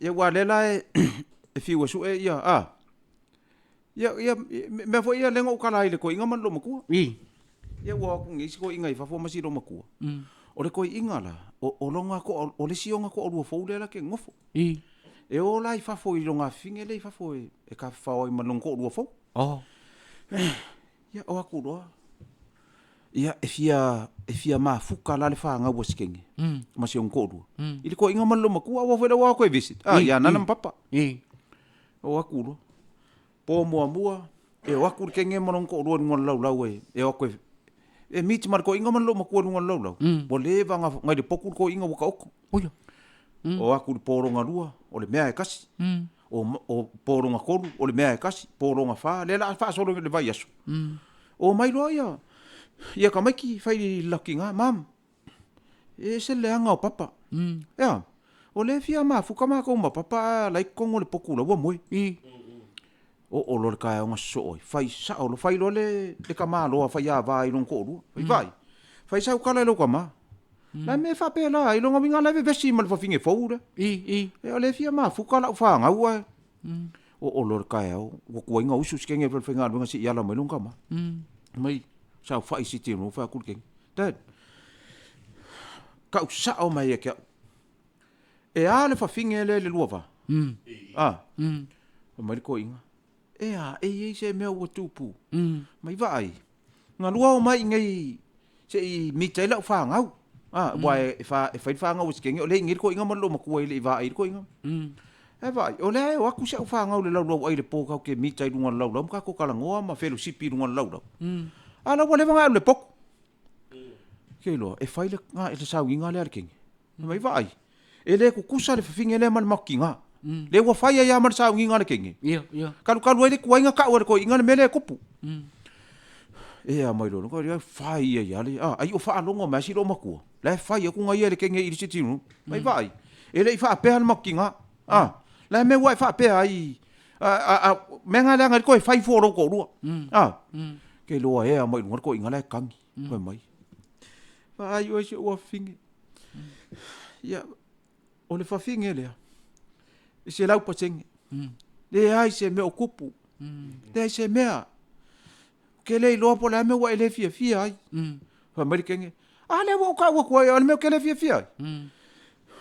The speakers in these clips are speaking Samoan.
Ia aua o lea la e fiu e sue ia, a, ia, ia, mea foi ia lea na ou tala ai i le toeaina ma le loomatua. I. Ia ua o atu nei isi toeaina i fafo ma si loomatua. O le toeaina la, o lona toa, o le isi ona toalua fou lea la te nonofo. I. E o la i fafo i lona afafine lea i fafo e tafafao ai ma lona toalua fou. Oh. Ia, o atu loa. Ia, e fia, e fia mafuta la le fanau a si teine, ma si ona toalua. I le toeaina ma le loomatua, aua foi la ua o atu e visit, a, ia Nana ma Papa. O atu loa. Po muamua, e o atu le teine ma lona toalua i luga o le laulau e, e o atu e, e meet ma le toeaina ma le loomatua i luga o le laulau. Ua leva ona nai le potu le toeaina ua taoto. O atu i le po lona lua, o le mea e tasi. O po lona tolu, o le mea e tasi. Po lona fa, lea o le a faasolo i le vaiaso. Omai loa ia, ia tamaiti fai i le latou tina, mum, e ese le leaga o papa. E a? O lea e fia mafuta matou ma papa ae la e i totonu o le potu la ua moe. Oo loa le taeao na sosoo ai, fai sao loa, fai loa le tamaloa faiava i lona toalua. Fai, vaai, fai sau tala i lou tama. La e mea e faapela ai, lona uiga la e vevesi ma le fafine fou lea. Ia o lea e fia mafuta lau fanau ae. Oo loa le taeao, ua tuai ona usu si teine i le falefaigaluega se i ala mai lona tama. Mai, saofai i le sitting room, fai atu le teine, Dad, tau sao mai ia te au, e a le fafine lea i le lua va? A? Fai mai le toeaina, e a, e i ai se mea ua tupu? Mai vaai, na lua omai i inei se i meet ai lau fanau. A, aua e fai le fanau a si teine, o lea e i inei le toeaina ma le loomatua e le i vaai i le toeaina. Ae vaai, o lea e o atu si au fanau i le laulau ai i le po tatou te meet ai i luga o le laulau ma tatou talanoa ma felosipi i luga o le laulau. A o la ua leva ona e alu i le potu. Ke iloa, e fai le sauniga lea a le teine. Fai mai, vaai, e le tutusa le fafine lea ma le matou tina. Lea ua fai ai lava ma le sauniga a le teine. Kalukalu ai le tuai na tau e le toeaina le mea lea e tupu. Ea mai loa, lea fai ia ia le, ai o faalogo mai si loomatua. La e fai atu na ia le teine i le sitting room. Mai vaai, e le i faapea le matou tina. La e mea ua e faapea ai, mea na leaga ai le toe fai fua o lou toalua. Ke iloa ea mai luga le toeaina la e kagi. Fai mai, vaai oe si ou afafine. Ia, o le fafine lea, e 100%. Leai se mea o tupu. Leai se mea. Ou te le iloa po o le a le mea ua e le fiafia ai. Fai mai le teine, a lea ua ou tau atu ai, o le mea ou te le fiafia ai.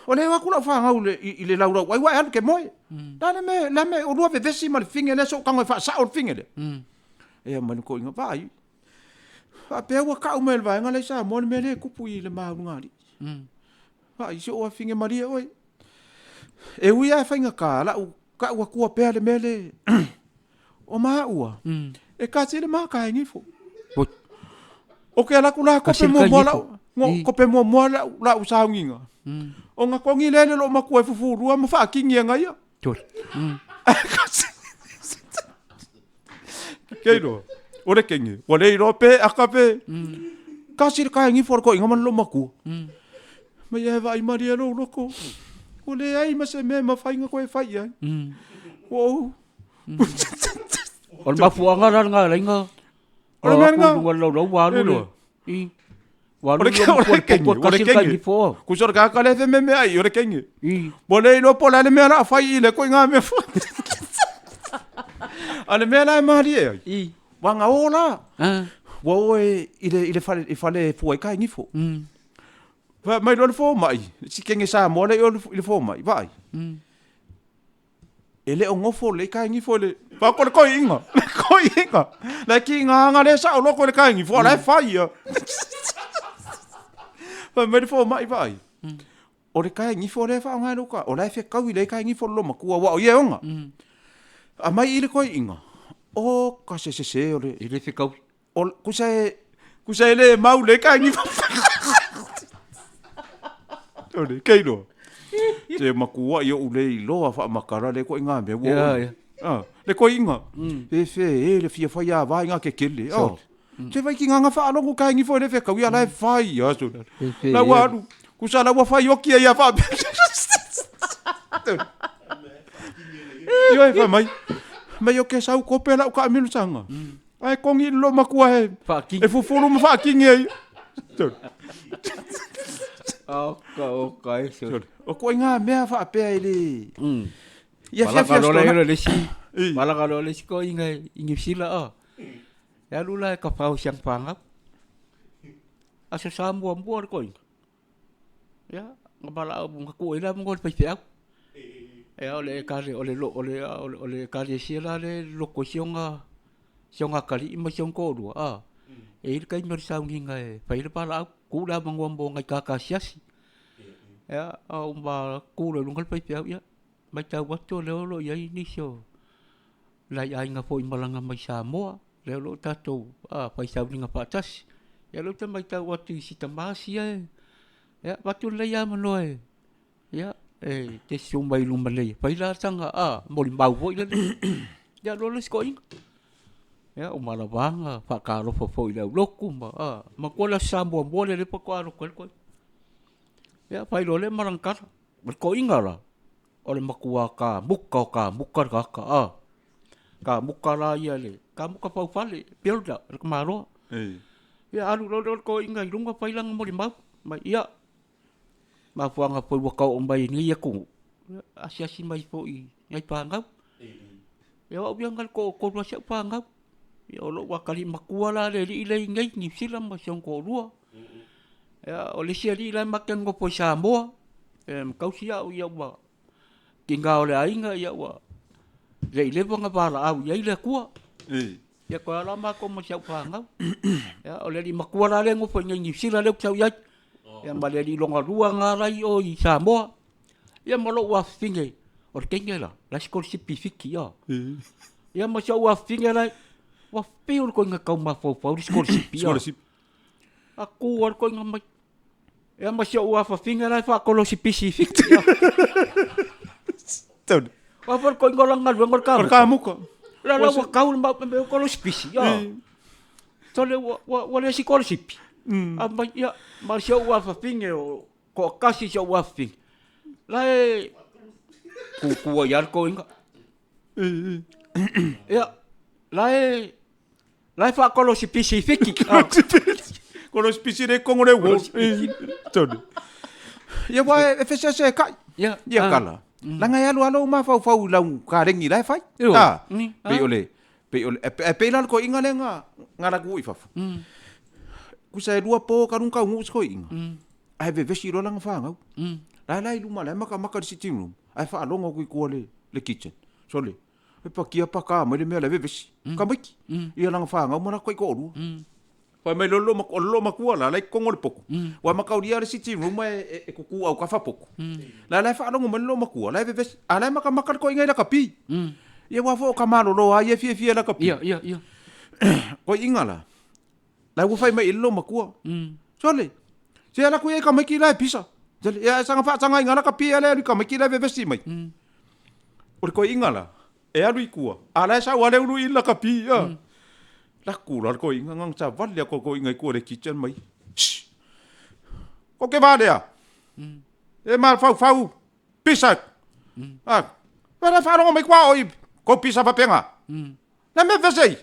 O lea e o atu lau fanau i le laulau ai, ua e alu e te moe. O le a le mea, le a le mea, oulua vevesi ma le fafine lea, se i ou tago e faasao le fafine lea. Ea mai le toeaina, vaai, faapea ua tau mai e le vaega lea i Samoa le mea lea e tupu i le ma ulugalii. Vaai, si ou afafine malie oe. E ui lava e faigata, lau tau atua pea le mea lea, o maua, e kasi le ma kaegifo. O ke alu atu la kope muamua lau, kope muamua lau sauniga. Ona togi lea le loomatua e fufulua ma faakigi e gaia. Ke iloa, o le kenge, ua le iloa pe aka pe. Kasi le kaegifo a le toeaina ma le loomatua. Mai e vaai malie lou loto, ua leai ma se mea e mafai ona toe fai i ai. Ua ou... O le mafuaaga la lena e ala ai ona O le mea lena. O atu i luga o le laulau ua alu le... I. Ua alu O le le o le kenge, o le kenge. Kusa o le tagata lea e fememeai, o le kenge. Ua le iloa po o le a le mea o le a fai i le ituaiga mea foi. A o le mea la e malie ai, ua na o la, ua o i le fale e fua ai kaegifo. Fai mai loa le fomai, si kenge Samoa lea i o i le fomai, vaai. E le o nofo lelei kaegifo i le Fai atu le toeaina, le toeaina. La e tigaga le saoloto i le kaegifo, a o la e fai ia. Fai mai le fomai, vaai. O le kaegifo lea e faaaoga e lou ta, o la e fetaui lelei kaegifo o le loomatua, aua o ia e ona. Aumai i le toeaina, oka se sese o le... E le fetaui. O, kusa e, kusa e le mau le kaegifo. O le keiloa. Te makuaʻi oʻu le iloa faamatala le ituaiga mea ua oo i ai. Ah, le toeaina, fefe e le fia fai ava i ngā kekele. Oh. Te vai ki ngā whaalogo kai ngifo e le whekau ia la e whai ia so. La ua alu, kusa la ua whai oki ia wha. Io e whai mai. Mai o ke sau kope la u ka milu sanga. Ae kongi le loomatua e, e fufulu ma faakigi ai. Oka, oka, e so. O koʻi mea faapea e le Ia fia fia loa le isi. Malaga loa le isi koʻiga i Niu Sila a. E alu la e ka fao i si ana fanau. Aso Sa muamua le koʻiga. Ia, na valaau na tuu ai le avanoa i le faifeau. Ia o le ekale o le o le o le ekalesia la lea e loloto ai si ona si ona atalii ma si ona toalua a, e i ai le taimi o le sauniga e fai ai le valaau, tuu le avanoa mo nai tagata asiasi. Ia, a ua tu loa i luga le faifeau, ia matau atu o lea o lo o i ai nisi o nai aiga foi malaga mai Samoa, lea o lo o tatou fai sauniga faatasi. Ia o lea ou te matau atu i si tama sia e, ia avatu lenei avanoa e, ia, e te susu mai i luma nei e fai la sana molimau foi lele. Ia alu loa le isi toeaina, ia uma lava ona faatalofa foi i le aulotu ma, manatua le Aso Sa muamua lea faatoa lotu ai le toeaina. Ia fai loa lea ma lana tala. O le toeaina la, o le matua kamuta o kamuta le tagata a. Kamuta la ia le kamuta faufale, builder le tamaloa. Ia alu loa lea o le toeaina i luga fai lana molimau, fai mai, ia, mafuaaga foi ua ta oo mai i lenei atunuu, ia asiasi mai foi i nai fanau. Ia o au ia na o le toatolu lava si au fanau. Ia o lou atalii matua la le alii lea e i inei i Niu Sila ma si ona toalua. Ia o le isi alii la e ma te nonofo i Samoa e ma tausi au, ia ua tiga o le aiga ia ua le i leva ona valaau i ai le Atua. Ia toe lava la matou ma si au fanau. Ia o le alii matua la lea e nofo i inei i Niu Sila lea ou te sau i ai, ia ma le alii lona lua lena la e i o i Samoa. Ia ma lou afafine, o le teine la, la e sikolasipi i Fiti. Ia ma si ou afafine la, ua fiu le toeaina e tau mafaufau i le sikolasipi. A tu lava le toeaina mai. Ia ma si ou afafine la e faakolosipisi i Fiti. Aua foi le toeaina o lana galuega o le kamuta. O le kamuta. La la ua tau le mea o kolosipisi. Sole ua le sikolasipi. A mai, ia, ma si ou afafine o toatasi si ou afafine, la e tutu ai lava le toeaina. Ia, la e la e faakolosipisi i Fiti. Kolosipisi le kongo le uo. Tonu. Ia wa e fesease e kai. Ia, Ia kala. Langa e alu alo mafaufau i lau kalegi la e fai. Ah. Pei o le pei o le e pei la le koiga lea nga nga laku i fafo. Kusa e lua po ka runga ngu koiga. Ae vevesi loa lana fanau. La la i luma la e makamaka i le sitting room. Ae faalogo atu i tua le le kitchen. Sole, e pakia paka mai le mea la e vevesi. Tamaiti. Ia lana fanau ma latou taitoalua. Fai mai loa le o le loomatua la, la e i totonu o le potu. Ua mataulia le sitting room e e tutu autafa potu. La la e faalogo mai le loomatua, la e vevesi, a la e makamaka le toeaina i lakapi. Ia aua foi o ka malolo lava ia e fiafia i lakapi. Ia, ia, ia. Toeaina la, La ua fai mai i le loomatua. Sole, se ala atu ia i tamaiti la e pisa. Sole, ia saga faataga i ngala ka pia le alu i tamaiti la e vevesi mai. O le toeaina la, e alu i tua, a la e sau lava le ulu i laka pia. La ku la le toeaina, ngang savali atu le toeaina i tua i le kitchen mai. Shh! Ko ke va lea? E mafaufau, pisa. Ah, la faalogo mai kua oi, ko pisa faapena. Na mea vese ai.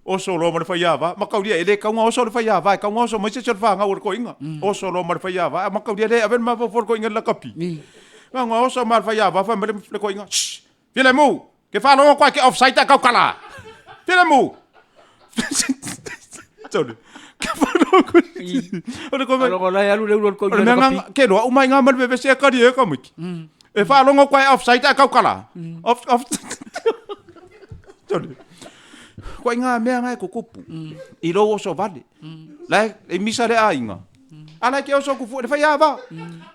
Oso loa ma le faiava, mataulia e le tau na oso le faiava, e tau na oso mai se isi o le fanau o le toeaina. Oso loa ma le faiava, a mataulia le ave le mafaufau o le toeaina i le lakapi. Na ona oso ma le faiava, fai mai le toeaina, Shh! Filemu, ke faalogo koe ke offside ae tautala. Filemu! Tolu. Ke faalogo. O le koe. Alofa la e alu le ulu o le O le toeaina i le mea lakapi. nga ke loa uma i nga ma le vevesi e kari e tamaiti. E faalogo koe offside ae tautala. Off off. Tolu. Koe ngā mea nga e kukupu. I lou oso vale. La e misa le aiga. A la ke oso kufu le fai ava.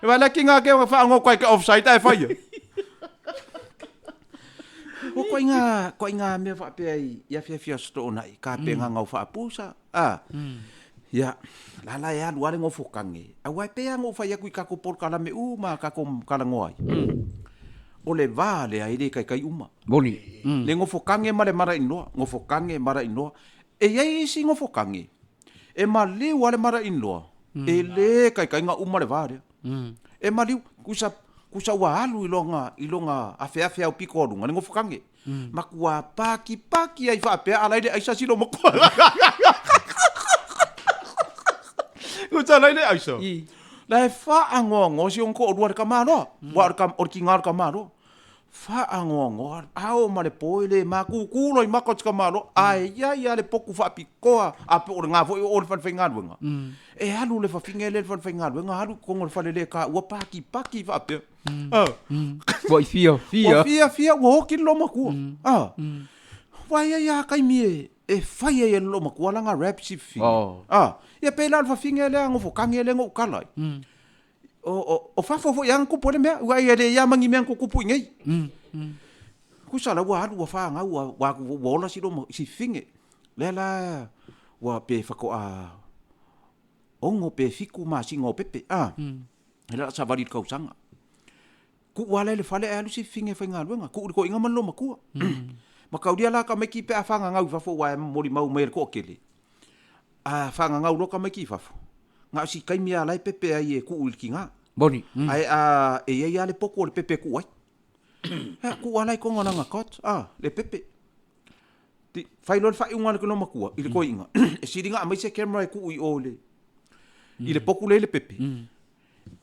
E vai la ki ngā ke whaango koe ke offside ae whaia. O koe ngā, koe ngā mea whaapea i, i awhiawhia sotoonai, ka pe ngā ngau whaapusa, a, ia, la la e alu ale ngofo kange. Aua e pea ngō whai aku i kako polokalame uma kako kalangoa ai. O le va lea e le kaikai uma. Moni. Le ngofo kange ma le mara inoa, ngofo kange mara inoa. E iai isi ngofo kange, e maliu a le mara inoa, e le kaikai nga uma le va lea. E maliu, kusa, kusa ua alu i loga, i loga afeafe au piko o luga, le ngofo kange. Makua paki paki ai faapea ala i le aisa silo makua. Kusa ala i le aisa. La e faagoagoa si ona toalua i le tamaloa, aua o le o le tiga o le tamaloa. Faagoagoa, ao ma le po e le ma, tutu loa i mata o si tamaloa, ae i ai lava le potu faapitoa, a po o lena foi o o i le falefaigaluega, e alu le fafine lea i le falefaigaluega alu i totonu o le fale le taua patipati faapea. Ua fiafia. Ua fiafia ua oti le loomatua. Aua e i ai lava taimi e fai ai e le loomatua lana rap si fafine. Ia pei la o le fafine lea nofo tagi lea na ou tala ai. O fafo foi lava na tupu ai le mea, aua e leai lava ma ni mea na tutupu i inei. Tusa la ua alu ua fanau ua ua ola si fafine. Lea la ua pe faatoa 6 pe 7 masina o pepe, a. E le o savali i le tausaga. Tuu lava la i le fale ae alu si fafine e faigaluega, tuu i le toeaina ma le loomatua. Mataulia la tamaiti pe a fagagau i fafo aua e molimau mai e le toatele, a fagagau loa tamaiti i fafo, na o si taimi lava la e pepe ai e tuu i le tiga. Moni. Ae a, e i ai lava le potu o le pepe e tuu ai. Ia, tuu lava la i totonu o lana cot, a, le pepe. Fai loa le faaiuga a le loomatua i le toeaina, e sili ona aumai se camera e tuu i o i le potu lea e i le pepe,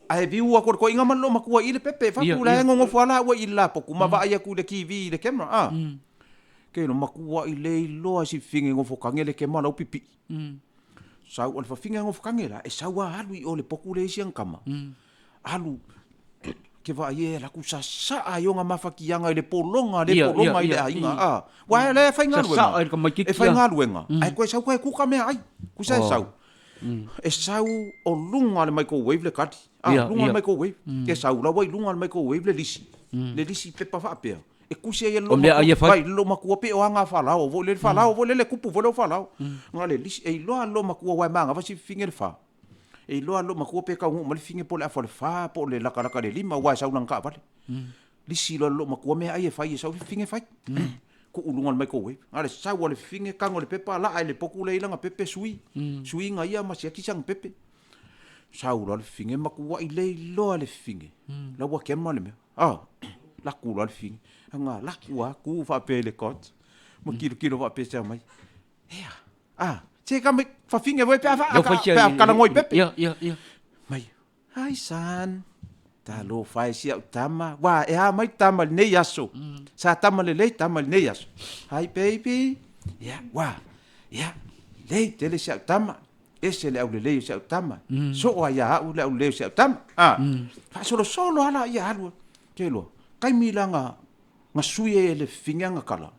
ae view atu e le toeaina ma le loomatua i le pepe. Fai atu la e nonofo lava laua i le lapotu ma vaai atu i le TV i le camera, a. Ke lo matuai le iloa e si fafine nofo tagi le camera la ua pipii. Sau, o le fafine nofo tagi la, e sau lava alu i o i le potu lea e i ai si ana tama. Alu ke vaai e alu atu sasaa i ona mafatiaga i le pologa le pologa i le aiga a aua o lea e faigaluega e faigaluega ae toe sau toe kuka meaai tusa e sau e sau o luga o le microwave le kali a luga o le microwave e sau la ua i luga o le microwave le lisi le lisi pepa faapea e tusi ai e le loomatua le loomatua pe o aga falao foi lele falao foi lele tupu foi lea o falao na o le lisi e iloa le loomatua aua e manava si fafine le fa. E iloa lou matua pe taunuu mai le fafine po o le afa o le fa po o le latalata i le lima aua e sau lana taavale. Lisi loa e lou matua meaai e fai e sau le fafine fai. Tuu i luga o le microwave. Na o le sau a le fafine tago i le pepa laa i le potu lea e i ai lana pepe sui. Suiga ia ma siaki sana pepe. Sau loa le fafine matuai le iloa le fafine la ua camera le mea. Alu atu loa le fafine. Aga alu atu lava tu faapea i le cot ma tilotilo faapea mai. Ea, ah, se ka mai fafine foi pe a fa pe a kalangoi pepe. Ia, ia, ia. Mai, hi son. Talofa e si au tama. Wa, e a mai tama i lenei aso. Sa tama lelei tama i lenei aso. Hi baby. Ia, wa. Ia, lelei tele si au tama. Ese le aulelei o si au tama. Soo ai ia au le aulelei o si au tama. Ah. Faasolosolo lava ia alu. Ke loa, taimi la nga Nga sui e le fafine aga kala,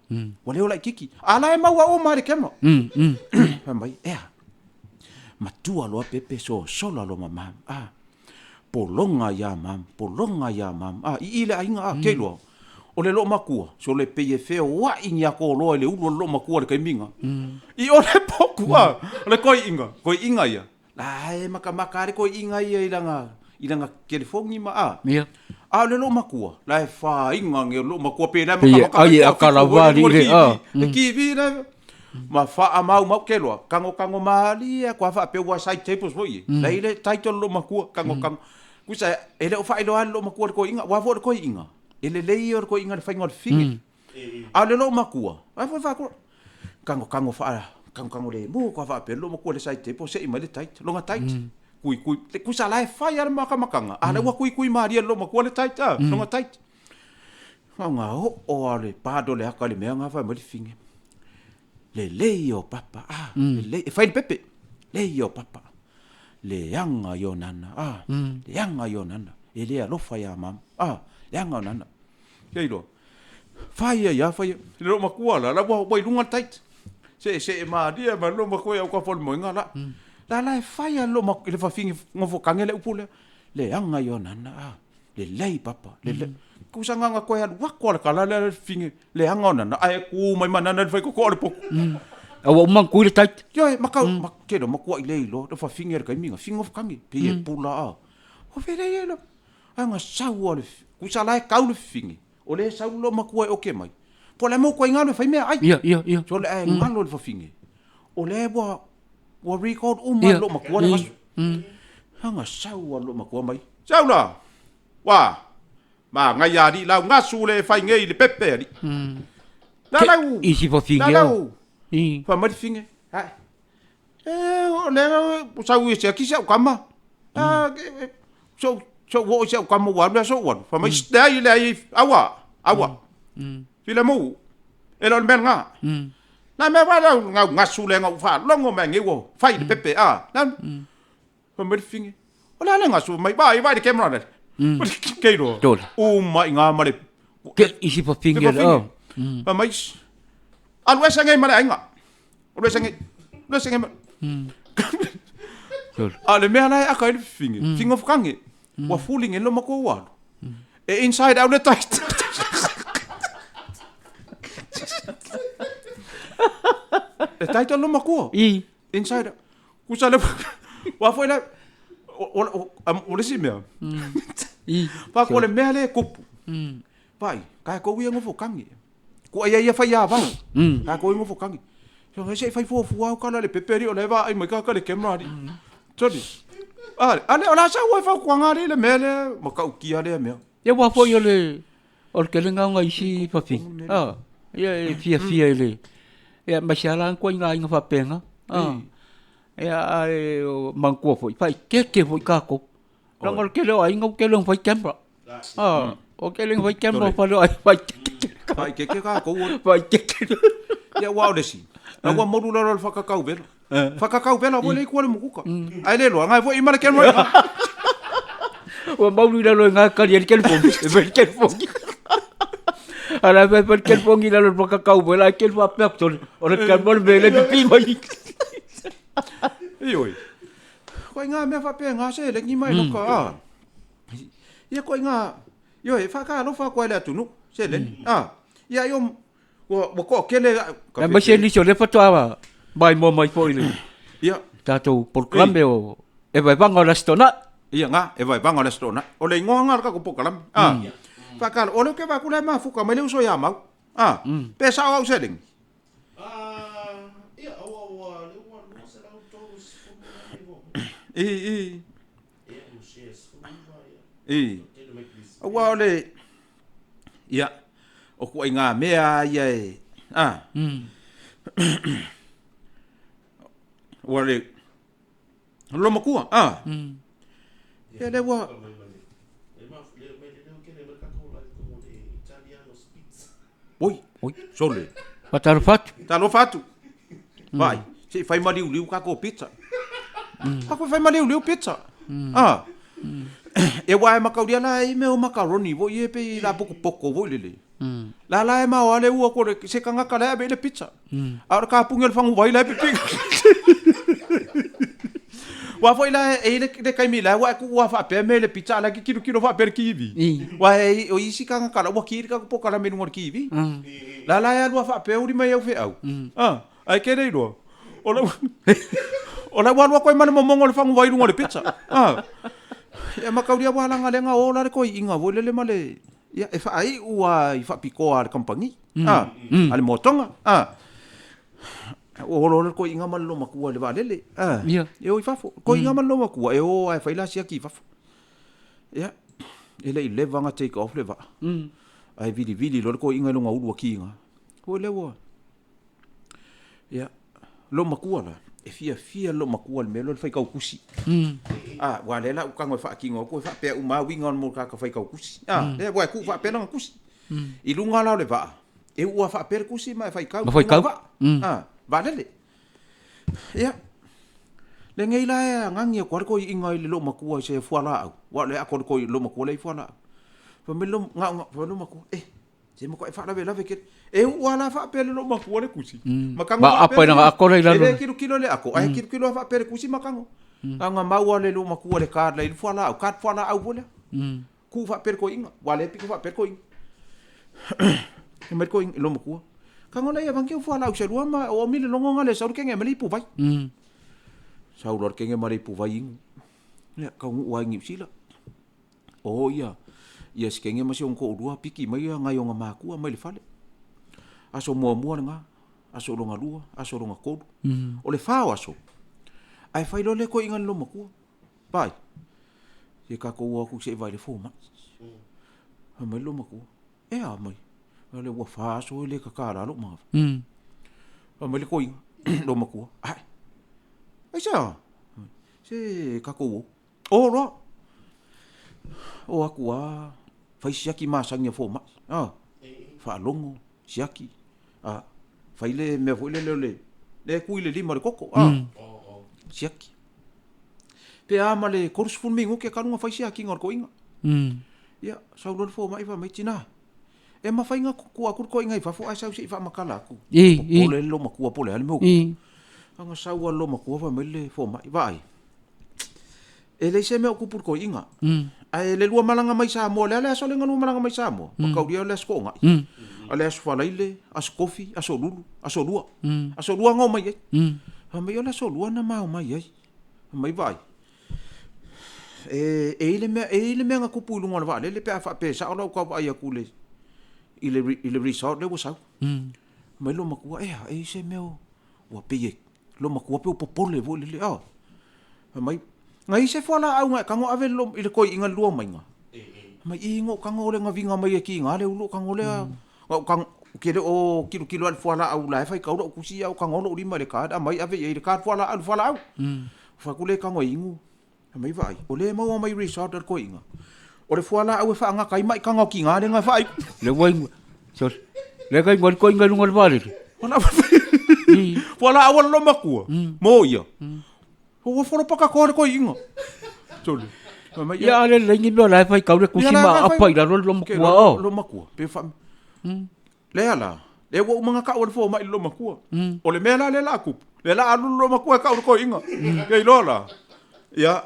ua le ola itiiti. A la e maua uma e le camera. Fai mai, ea, matua loa pepe sosola loa ma mam. Ah, pologa ia mam, pologa ia mam. Ah, i i le aiga, ah, ke iloa. O le loomatua, sole pei e feoai ni atoloa i le ulu o le loomatua i le taimi nga. I o le potu, ah, o le koiinga, koiinga ia. La e makamaka lava le toeaiina ia i lana, i lana telefoni ma a. Ia. A o le loomatua, la e fāiga nei o le loomatua pe la e Pei e makamaka ai e akalava alii le a. Le TV la ma faamaumau ke loa, tagotago malie atu lava faapea ua side tables foi ia. La e i ai le title o le loomatua, tagotago. Tusa e le o faailoa lava e le loomatua i le toeaina, aua foi o le toeaina, e lelei ia o le toeaina i le faiga o le fafine. A o le loomatua, a foi faaku, tagotago faa, tagotago lemu ka faapea le loomatua i le side table sei mai le tight, lona tight. Kuikui, tusa la e fai lava le makamakanga, a o la ua kuikui malie e le loomatua le tight, a, lona tight. Na ona oo lava o le pado o le ata i le mea lena fai mai le fafine, lelei o papa, a, lelei, e fai le pepe, lelei o papa, leaga ia o nana, a, leaga ia o nana, e le alofa ia mama, a, leaga o nana. Ia iloa. Fai ai a fai ai. Le loomatua la, la ua, ua i luga le tight. See, see malie mai le loomatua i autafa o le moega la. La la e fai a le loomatua, le fafine nofotage le upu lea. Leaga ia o nana, a, lelei papa, lelei. Tusa na ona toe alu atu lava o le tala lea le fafine, leaga o nana, ae tu mai ma nana i le faitotoa o le potu. A ua uma ona tui le tight. Ioe, ma kau, ma, tele o matuai le iloa, le fafine i le taimi na, fafine nofotage, pei e pula a. O felei ai le, Ae na sau a le, tusa la e kau le fafine, o lea e sau le loomatua e oke mai, po o le a mea ua toe galo e fai meaai. Ia, ia, ia. So le ae galo le fafine, o lea ua, ua record uma e le loomatua le aso. Ae na sau a le loomatua mai, Sau la, ua, manaia alii lau gasu le e fai nei i le pepe alii. La lau, I si fafine la lau, fai mai le fafine, ae, e, o lea ua sau e siaki si au tama. Ah, so so wo se ka mo wa so wa. Fa mai leai leai aua aua. Fila mo. E lo mea nga. Na mea wa lau ngau ngasu le ngau fa longo me ngi wo fai le pepe a. Na. Fa mai finge. O le ale ngasu mai ba i vai le camera le. Ke ro. O mai nga ma le ke isi fa finge le. Fa mai alu ese ngai ma le aiga. O le ese ngai. Le ese ngai ma. A le mea la e aka i le finge. Fingo whakange. Ua fooling e loma ko walu. E inside out le tight. E tight loma ko. I. Inside out. Kusa le wa foi la o o le si mea. I. Pa ko le mea le kupu. Pai, kai ko ia ngofo kangi. Ko ia ia fai a vau. Kai ko ngofo kangi. So he se fai fo fu au kala le peperi o le va ai mai ka ka le camera ri. Sorry. Ale, ale o la sa ua fa ko ngari le mea le ma ka ukia le mea. Ia ua foi o le o le kelega o isi fafine. Ah, ia e fiafia i le ia mai se ala koe i ngā aiga faapena. Ah. Ia ae o manatua foi faaikeeke foi tatou. Leaga o le tele o aiga ua tele ona fai camera. Ah, o tele ona fai camera fale o aiga faaikeeke. Faaikeeke tatou. Faaikeeke. Ia ua o le isi. La ua moru lalo le whakakau vela. Whakakau vela voi le kua le mukuka. Ai le loa, ngai voi i mara camera. Ua maulu i lalo e ngā kari e le telefoni, e fai le telefoni. Ala fai fai le telefoni i lalo le whakakau vela, ai kele whapea tole. O le camera le mea le pipi mai. Ioi. Koe ngā mea whapea ngā se lengi mai loka. Ah. Ia koe ngā, ioi, whakaalofa koe le atunu, se lengi. Ah. Ia io, ua, ua koa kele... Ia mai se nisi o lea faatoa maimoa mai foi le Ia. tatou polokalame o e Vaevaga o le Aso Toonai. Ia ngā, e Vaevaga o le Aso Toonai. O le ingoa ngā le kako polokalame. Ah. Whakaalo, o leo ke wākula e mafuka mai le uso ia mau. Ah. Pe sao au se lengi. Ah, ia, aua ua le ua 230 mai mo. I, i. Ia, mo share 19 ia. I. Tele mai please. Aua o le, ia, o kua i ngā mea ia e, ah. Ua le, loma kua, ah. Ia le ua, E ma le mai le leo kele mai kako la ko le Italiano's pizza. oi, Oi. sole. Fatalofa atu. Talofa atu. Vai, se fai maliu liu kako pizza. Kako fai maliu liu pizza. Ah. E wa e makauria la e mea o macaroni voi e pe la poko poko voi lele. La la e mao ale ua kore se kangaka la e le pizza. A ora ka pungi le fangu vai la e pipi. Wa foi la e le le kaimi la wa ku wa fa pe me le pizza la ki kilo kilo fa pe kiwi. Wa e o isi kangaka la wa ki ka poka la menu ngor kiwi. La la e alua fa pe uri mai au fe au. Ah, ai ke rei roa. O la o la wa koe mana momongo le fangu vai runga le pizza. Ah. Ia makauria wa langa lenga o la le koi inga voi lele male. Ia e fa ai ua i fa pikoa le kampangi. Ah, ale motonga. Ah. O lo le koi inga malo makua le valele. Ah. Ia. E o i fafo. Koi inga malo makua e o ai fai la sia ki fafo. Ia. E le i leva nga take off le va. Ai vili vili lo le koi inga longa ulu ki inga. Ko le wa. Ia. Lo makua la. E fia fia lo makua le mea lo le fai kau kusi. Ah, wa le la ukango e whaakingo ko e whaapea uma winga o mo kaka fai kau kusi. Ah, le wa ku whaapea langa kusi. I lunga la o le vaa. E ua whaapea le kusi ma e fai kau. Ma fai kau. Va. Ah, va lele. Ia. Le ngei la e ngangi ko ko inga i le lo makua i se fuala au. Wa le ako ko i lo makua le i fuala au. Fa me lo nga nga fa lo makua. E se mo ko e whaala lave ke. E ua la whaapea le lo makua le kusi. Makango Ma apa ina nga ako le i lalo. E le kilo kilo le ako. Ai kilo kilo whaapea le kusi makango. Nga maua le lo makua le card le i fuala au. Card fuala au vole. Ku whaapea ko inga. Wa le piko whaapea ko inga. E mai ko inga lo makua. Kango le ia vangi o fuala au se rua ma o mile longo nga le sauru kenge mele ipu vai. Sauru ar kenge mare ipu vai ingu. Ia kau ngu wa ingi sila. O ia. Ia se kenge ma se onko urua piki mai ia ngai o ngā mākua mai le fale. Aso mua mua le ngā. Aso longa lua, aso longa kolu. O le whao aso. Ai whai lo le ko inga le lo makua. Pai. Se ka ko ua ku se vai le fō mai. Hai mai lo makua. E a mai. Le ua wha aso e le kaka la lo mawa. Hai mai le ko inga lo makua. Ai. Ai se a. Se ka ko ua. O loa. O aku a fai siaki masani a fomai. A faalogo siaki. A fai le mea foi lele o le le kui le lima o le koko. A siaki. Pe a ma le 30 minute talu ona fai siakiga o le toeaina. Ia, sau loa le fomai fai mai, Tina, e mafai ona tuu atu le toeaina i fafo ae sau se i faamatala atu. Popole le loomatua po o le a le mea ua tupu. Ona sau lava le loomatua fai mai le fomai, Vaai, e leai se mea o tupu i le toeaina. Ae le lua malaga mai Samoa, o le a le aso lea na lua malaga mai Samoa? Mataulia o le Aso Toonai, o le Aso Faraile, Aso Tofi, Aso Lulu, Aso Lua. Aso Lua na omai ai. Fai mai o le Aso Lua na ma omai ai. Fai mai vaai, e i ai le mea, e i ai le mea na tupu i luga o le vaalele pe a faapea e sao lau tau vaai atu i le, i le result lea ua sau. Fai mai loomatua, e a, e i ai se mea ua pei e, loomatua pei ua popole foi lele, a. Fai mai, na i ai se fualaau na e tago ave i le toeaina i le lua omaiga? Fai mai, ii, na ou tago lea na viga mai e tiga le ulu ou tago lea, na ou tago, ou te le o tilotilo lava i le fualaau la e faitau lau tusi ae ou tago lou lima i le card aumai ave i ai le card fualaau, le fualaau. Ou fai atu lea e tago e inu, fai mai vaai, o lea e maua mai result a le toeaina, o le fualaau e faagata ai maitaga o tiga lea na faai. Le ua inu, sorry, lea na inu ai le toeaina i luga o le vaalele. Fualaau a le loomatua, mo ia. Ua folopaka toa le toeaina. Sole. Ia a le lelei ni mea o la e faitau le tusi ma aapa i lalo le loomatua o. Loomatua pe fa Lea la, lea ua uma ona tau e le fomai i le loomatua. O le mea la lea la a tupu, lea la a alu le loomatua e tau i le toeaina. Ia iloa la, ia,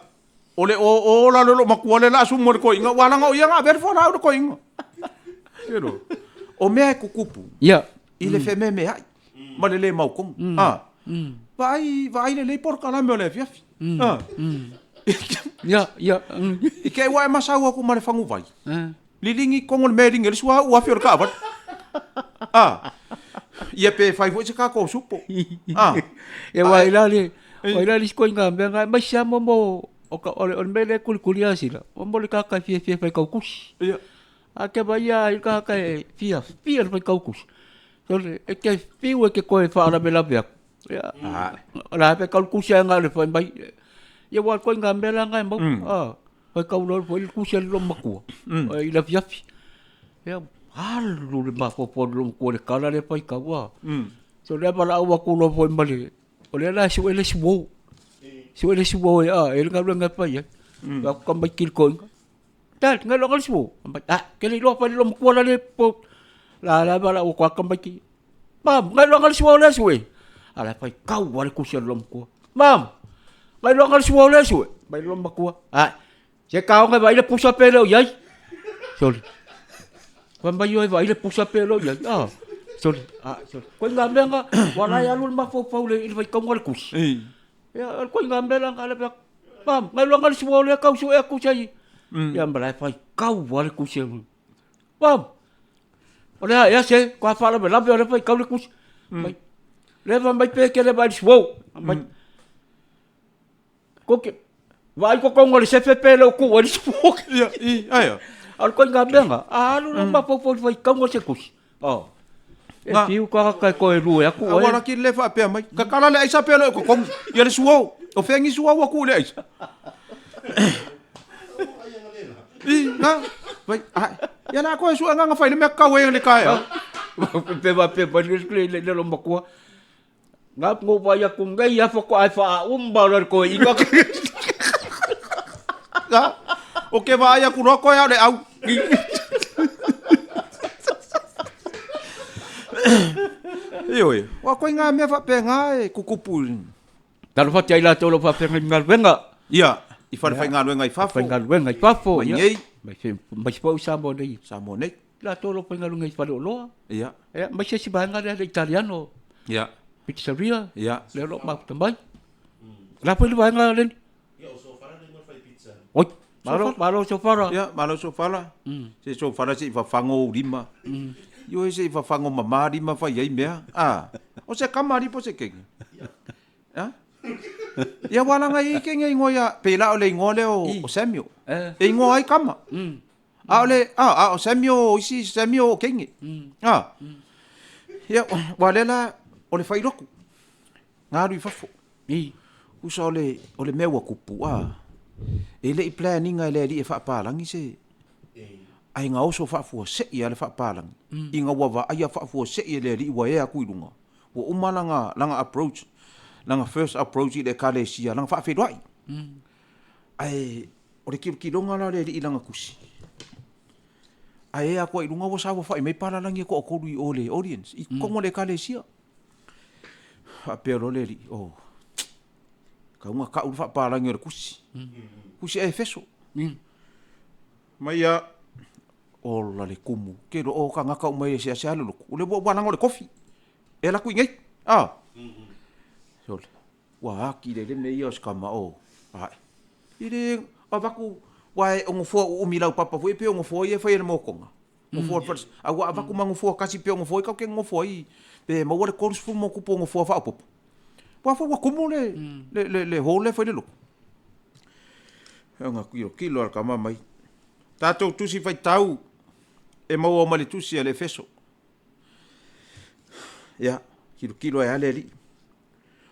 o le oo la o le loomatua lea la a sumu e le toeaina, aua leaga o ia na avea le fualaau i le toeaina. O mea e tutupu i le fememeai ma le le mautonu. A, vaai, vaai lelei polokalame o le afiafi. A. Ia, ia. I te i ua e masau atu ma le faguvai, liligi i totonu o le mea e ligi ai le suauu afi o le taavale. A, ia pe fai foi se tatou supo. A. Ia aua e la le, o la le isi ituaiga mea na, aemaise lava mo, o le mea lea e kulikuli asila, o le tagata e fiafia e faitau tusi. Ia. A te vaai lava i le tagata e fiafia i le faitau tusi, sole, e te fiu e te toe faalavelave atu, ia, o la e faitau le tusi ae na o le fai mai, ia aua o le ituaiga mea la lena e maua, a, faitau loa foi le tusi a le loomatua i le afiafi, ia, alu le mafaufau o le loomatua i le tala lea e faitau, a. Sole, a valaau atu loa foi ma le, o lea la e sue le isi uo, sue le isi uo e i ai le galuega e fai ai. Fai atu tamaiti i le toeaina, Dad, ngai loa le suo. Ah, ke le iloa fai le matua la le po. La la ba la o kwa tamaiti. Mam, ngai loa le suo le sue. Ala fai kau ale kusi le matua. Mam, ngai loa le suo le sue. Mai le matua. Ah, se ka onga vai le pusa pe le o iai. Sorry. Fai mai oi vai le pusa pe le o iai. Ah, sorry. Ah, sorry. Koe ngā mea ngā, wala e alu le mafaufau le i le faitauga le kusi. Ia, koe ngā mea la ngā le pea, Mam, ngai loa le sua o lea kau sue aku sai. Ia ma la e fai kau a le kusi. Mam, o lea ea se, kua faalavelave o lea fai kau le kusi. Mai, lea fa mai pe ke le vai le sua. Mai, koke, vaai kokonga o le sefe pe le o ku ai le sua. Ia, i, aia. A o le koinga mea nga, a alu le mafaufau i le faitauga o se kusi. Oh. E fiu tagata e toe lue atu oe. Aua la ki le faapea mai. Kakala le aisa pea le o kokogi. Ia le suo. O fea ni suo ua ku le aisa. I, na. Vai, ai. Ia la koe sua nganga fai le mea kau e le kaea. Pe va pe va le le le lo makua. Nga ngo vai aku ngai afa ko ai fa umba le ko inga. Nga. O ke vai aku roa koe au le au. Ioe, ua koe ngā mea whapea ngā e kukupu. Talofa atu ai latou o lo o faafeagai galuega. Ia, i whare whaigaluega i fafo. Whaigaluega i fafo. Mai nei. Mai se i Samoa nei. Samoa nei. Latou o lo o faigaluega i faleoloa. Ia. Ia, mai se isi vaega lea le Italiano. Ia. Pizzeria. Ia. Lea o lo o mafuta mai. O le a foi le vaega Leni? Ia, o Sofala le igoa o le fai pizza. Oi, malo, malo Sofala. Ia, malo Sofala. Se Sofala se i fafago ou lima. Ioe se i fafago mama lima fai ai mea. A, o se kama alii po o se keiki? A? Ia ua laga i ai kenge igoa ia, pei la o le igoa lea o Samuel. E igoa ai kama. A o le, a, a o Samuel o isi Samuel o keige. A. Ia, ua lea la, o le failotu, na alu i fafo. Usa o le, o le mea ua tupu, a. E le i plan ina e le alii e faapalagi se ae gaoso faafuasei lava le faapalagi ina ua vaaia faafuasei e le alii ua ea atu i luga ua uma lana lana approach lana first approach i le ekalesia lana faafeiloai. Ae o le kilokiloga la o le alii i lana tusi ae ea atu ai i luga ua saofafai mai palalagi e toatolu i o i le audience i totonu o le ekalesia. Faapea loa le alii, oh, tau na tau le faapalagi o le tusi. Tusi a Efeso. Mai ia, ola le kumu. Ke lo o tagata uma e seasea le lotu. O le ua laga o le kofi. E alu atu i inei. Ah. Sole. Ua aki le le mea ia o se tama o. Ae. I le avatu ua e o nofoa uumi laupapa foi e pei o nofoa ia e fai e le mokoga. Nofoa o le fale, a ua avatu ma nofoa tasi pei o nofoa ia tatou te nonofo ai pe maua le 30 ma ona tupu o nofoa faaopoopo. Aua foi ua tumu le, le, le, le hall lea e fai le lotu. Ona tilotilo lava le tama mai. Tatou tusi faitau e maua mai le tusi a le Efeso. Ia, tilotilo ai lava le alii.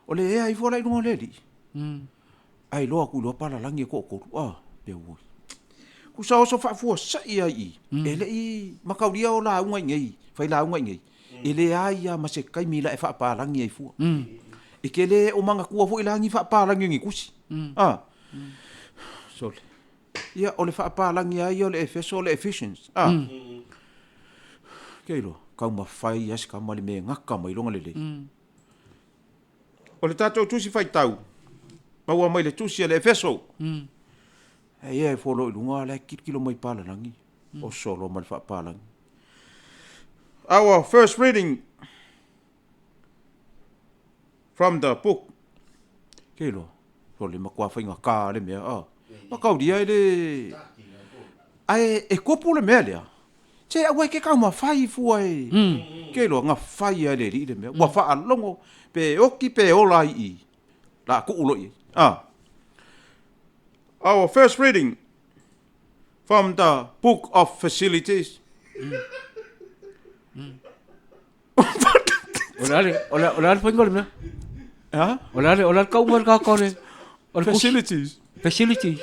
O le ea ifo la i luga o le alii. Ae iloa atu i loa palalagi e toatolu. Ah, pe oi. Kusa oso faafuasai ai i. E le i mataulia o lauga i nei, fai lauga i nei. E leai lava ma se taimi la e faapalagi ai fua. E te le o manatua foi la ni faapalagi o ni tusi. Ah. Sole. Ia, o le faapalagi lava ia o le Efeso o le Ephesians. Ah. Ke iloa, taumafai lava si tama i le mea e gata mai lona lelei. O le tatou tusi faitau, maua mai le tusi a le Efeso. E ia e folo i luga, la e kilokilo mai palalagi, o solo ma le faapalagi. Our first reading from the book. Ke iloa, o le matua faigata le mea, a. Mataulia e le... Ae e tupu le mea lea, se aua e te taumafai fua e... Ke iloa, na fai lava e le alii le mea. Ua faalogo pe oti pe ola ai i i, la tuu loa i ai. A. Our first reading from the book of facilities. O le a le, o le, o le a le faiga o le mea? Ha? O le a le, o le a le tauga o le tagata o le, o le pusi? Facilities. Facilities.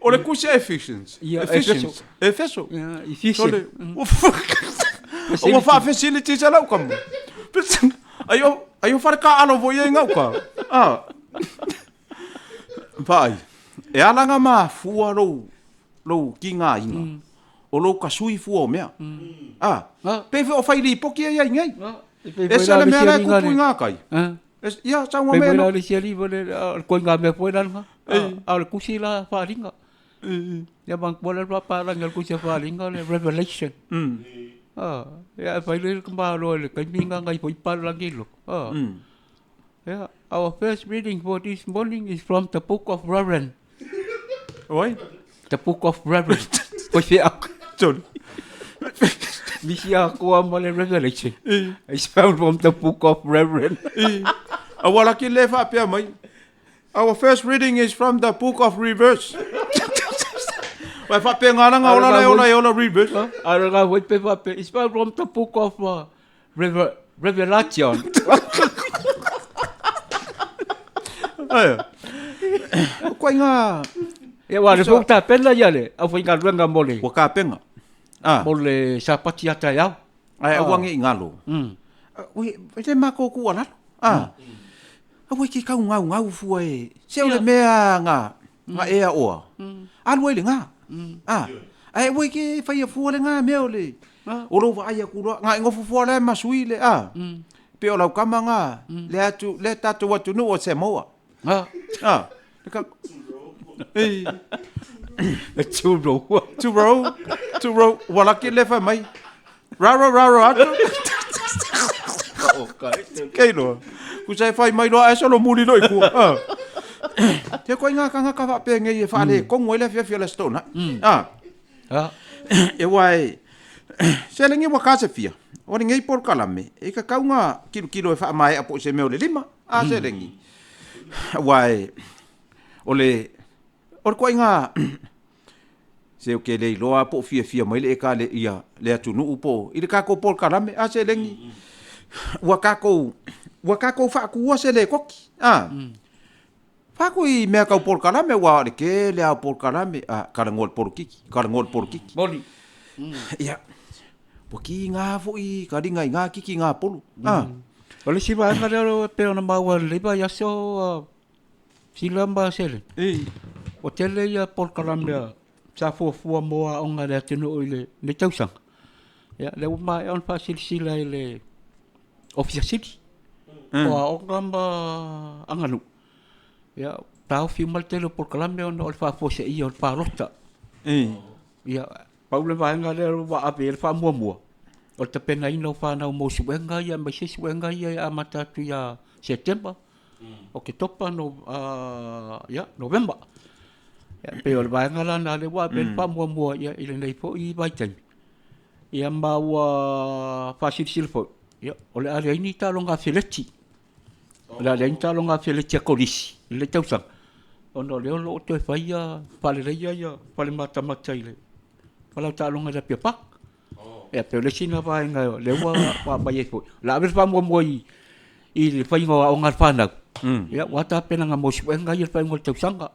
O le kusi a Ephesians. Ia, Ephesians. Efeso. Ia, Ephesians. Sole. Ua fa-facilities a lau kama. Ai o, ai o fale kaalo foi ia i gauta. Ah. Vaai, e ala nga mafua lou, lou kigaina, o lou kasui fua o mea. Ah, pei foi o fai lipoti ia i nei. Ese le mea la e tupu i ngā kai. Ia, saunoa Pei mai foi la ano. o le isi alii ma le, o le koiga mea foi la lena. A o le tusi la faaaliga. Ia manatua lea le faapalagi o le tusi a faaaliga o le Revelation. Ia e fai le tamaloa i le taimi lena na ifo ai palagi i loko. Yeah, our first reading for this morning is from the book of Reverend. Oi? The book of Reverend. Ko se aku. Sorry. Misi aku ma le Revelation. It's found from the book of Reverend. Aua la ki le faapea mai. Our first reading is from the book of reverse. Vai faapea ngā ranga ola le ola e ola reverse. Ara ngā wai pe faapea. It's found from the book of Reve, Revelation. Aia. Koe ngā... Ia wā, le fōu tāpena ia le, au whaingaluenga mo le... Ua kāpenga. Ah. Mo le sapati ata e au. Ai, aua nge i ngalo. Ui, e te mako ku alalo. Ah. Aua ki kau ngau ngau fua e. Se o le mea nga, nga ea oa. Alu ai le nga. Ah. Ai aua ki whai a fua le nga mea o le. O lou vaai atu loa, nga i ngofo fua le ma sui le a. Pe o lau kama nga, le atu, le tatou atunuu o Samoa. Ah. Ah. Le ka... Ei. Le turo. Turo. Turo. Wala ki le whai mai. Raro raro atu. Kei loa. Ku sai whai mai loa e solo muli loa i kua. Ah. Te koe ngā kangaka whapea ngei e whaale kongo ele whiawhia le stona. Ah. Ah. E wai, se lengi ua ka se fia. O le ngei polokalame, e ka kau ngā kilokilo e whaamaea po o se mea o le lima. A se lengi. Wai, o le, o le koe ngā, se o ke le iloa po o fiafia mai le e ka le ia le atunuu po i le kākou polokalame. A se lengi, ua kākou Ua kākou faakua se lēkoki, a. Faaku i mea kau polokalame, ua o le kele a o polokalame, a, kalagoa le polokiki, kalagoa le polokiki. Moni. Ia, ua kīgā foi ka liga i ngā kiki ngā polo, a. O le isi vaega lea e pei ona maua i lenei vaiaso, Sila ma Sele, ua tele ia polokalame a sa fuafua mo aoga a le atunuu i lenei tausaga. Ia, lea ua maea ona faasilasila e le Ofisa Sili o Aoga ma Aganuu, ia, taofi uma le tele o polokalame ona o le faafuaseia o le palota. Ia, pau le vaega lea ua ave i ai le faamuamua, o le tapenaina o fanau mo suega ia aemaise suega ia e amata atu ia Setema, Oketopa, ia, Novema. Ia, e pei o le vaega la lena lea ua ave i ai le faamuamua i lenei foi vaitaimi. Ia ma ua faasilasila foi, ia, o le a leai ni taaloga afeleti. O le a leai ni taaloga afeleti a Kolisi i lenei tausaga, ona o lea o lo o toe fai ia, faaleleia ia fale matamata i le fale o taaloga i le Apia Park. Ia pei o le isi lena vaega o lea ua aumai ai foi, o le a ave le faamuamua i le faiga o aoga a le fanau, ia aua tapenaga mo suega ia i le faaiuga o le tausaga.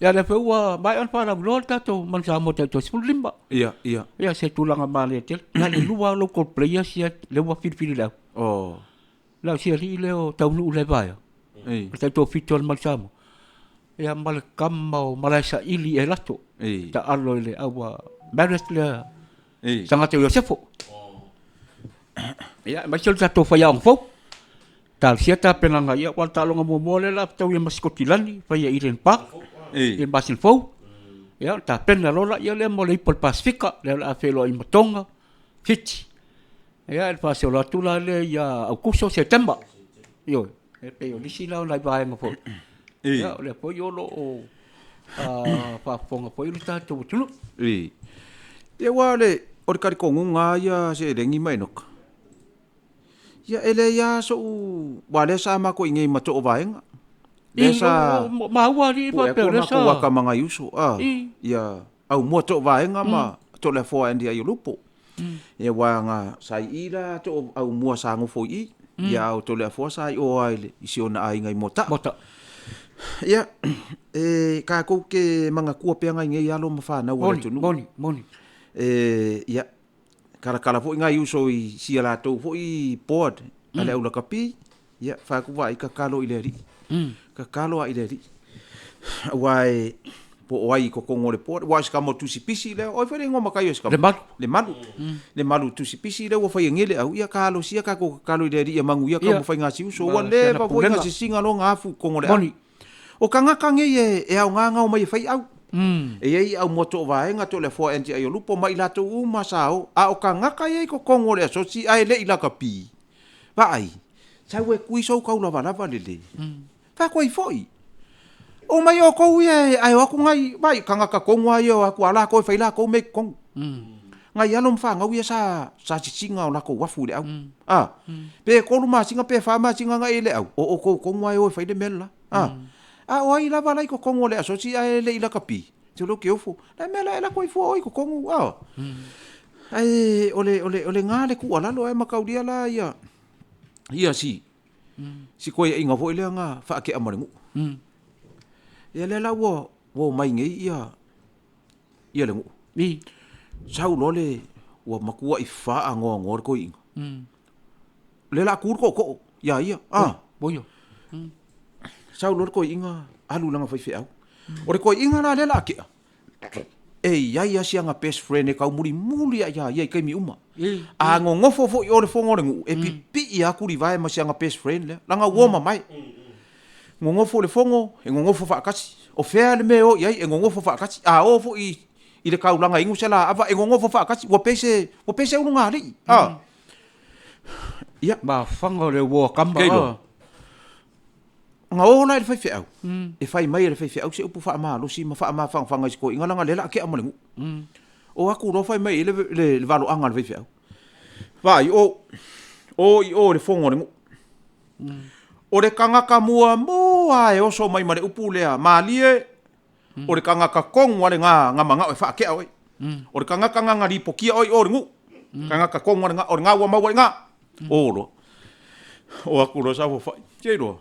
Ia o lea foi ua maea ona faalauiloa le tatou Manu Samoa tai-35. Ia, ia. Ia se tulaga manaia tele. Na o le lua lava local players ia lea ua filifili e le au. Na o si alii lea o Taunuu Levaea, o le taitoafitu a le Manu Samoa, ia ma le tama o Malaesaili Elato, taalo i le au a Marriott lea, Sagato Iosefo. Ia, aemaise o le tatou faiaoga fou. Talosia tapenaga, ia aua o le taaloga muamua lea o le a fetaui ai ma Sikotilani, faia i Eden Park i le masina fou. Ia ona tapena loa lea mo le Ipu o le Pasefika, lea o le a feiloai ma Toga, Fiti. Ia le faasolo atu la lea ia Aokuso, Setema. Ioe, e pei o nisi na o nai vaega foi. Ia o lea foi o lo o faafofoga foi le tatou atunuu. Ia aua o le talitonuga lava ia a Seleni ma Enoka, ia e leai lava so'u, aua o lea sa matou i inei ma Toovaega, lea sa maua alii pue atu faapea o o lea sa matou ata ma nai uso, ia Aumua Toovaega ma Toleafoa Andy Aiolupo. Ia aua na sa i i la too Aumua sa nofo i i, ia a o Toleafoa sa i o lava i si ona aiga i Moataa. Moataa. Ia, e tatou te manatua pea nai nei alo ma fanau a le atunuu. Moni, moni. E, ia, talatala foi nai uso i si a latou foi board a le au lakapi, ia, fai atu vaai, tatalo i le Alii. Tatalo lava i le Alii. Aua e, po o ai i totonu o le board, aua o si tama o Tusipisi lea, o ai foi le igoa matai o si tama? Lemalu. Lemalu. Lemalu Tusipisi lea ua faia nei le au, ia talosia tatou tatalo i le Alii ia manuia taumafaiga a si uso. Ua leva foi ona sisiga lona afu i totonu o le au. Moni. O tagata nei e aoga ona omai e fai au. E i ai au Muatovaega, Toleafoa Andy Aiolupo ma i latou uma sa o, a o tagata ia i totonu o le asosi ae le i lakapi, vaai, sau e tui sou taulavalava lelei. Fai atu ai foi, omai outou ia ae o atu nai, vaai, tagata tonu lava ia e o atu lava latou e fai latou mea i totonu. Nai alo ma fanau ia sa sa sisiga o latou afu i le au. A, pe 3 masina pe 4 masina na i le au, o outou tonu lava e o e fai le mea le la. A, a o ai lava la i totonu o le asosi ae le i lakapi, te iloa ke ofo, le mea la e alu atu ai fua oe i totonu, a. Ae o le, o le, o lena le tuualalo ae mataulia la ia, ia si, si toeaiina foi lea na faatea ma le nuu. Ia lea la ua, ua omai nei ia, ia le nuu. Sau loa le, ua matuai faanoanoa le toeaina. O lea o le a tu le tootoo ia ia. Sau loa le toeaina alu i lana faifeau. O le toeaina la lea o le a tea, e i ai lava si ana best friend e taumulimuli lava ia ia i taimi uma. A nonofo foi i o i le fono a le nuu, e pipii lava tulivae ma si ana best friend lea, leaga ua mamae. Nonofo i le fono, e nonofo faatasi. O fea le mea e o i ai, e nonofo faatasi. A o foi i le taulaga e inu se laava, e nonofo faatasi. Ua pei se, ua pei se ulugalii. A. Ia. Mafaga o le uo a tama. Kei loa. Na o la i le faifeau, e fai mai e le faifeau se upu faamalosi ma faamafagafaga i si toeaina leaga o lea o le a tea ma le nuu. O atu loa fai mai i ai le valoaga a le faifeau, Vaai, o, o i o i le fono a le nuu. O le tagata muamua lava e oso mai ma le upu lea, Malie, o le tagata tonu lava lena na manao e faatea oe. O le tagata lena na lipotia oe i o i le nuu. Tagata tonu lava lena, o lena ua maua i ina. O loa. O aku loa saofafai. Te iloa,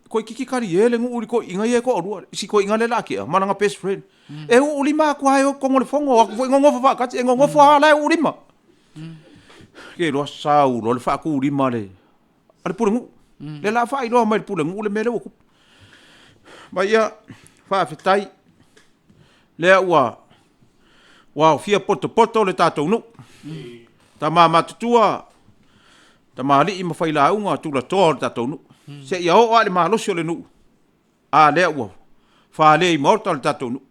toeitiiti talie le nuu i le toeaina ia e toalua, si toeaina lea o le a tea ma lana best friend. E uu lima atu lava e o i totonu o le fono, o atu foi nonofo faatasi, e nonofo lava la e uu lima. Te iloa sau loa le faatulima a le pulenuu. Lea o le a faailoa mai e le pulenuu le mea lea ua tupu. Ma ia, faafetai, lea ua aofia potopoto le tatou nuu. Tama matutua, tamalii ma failauga, tulatoa o le tatou nuu, seia oo lava i le malosi o le nuu, a lea ua fale i maota le tatou nuu.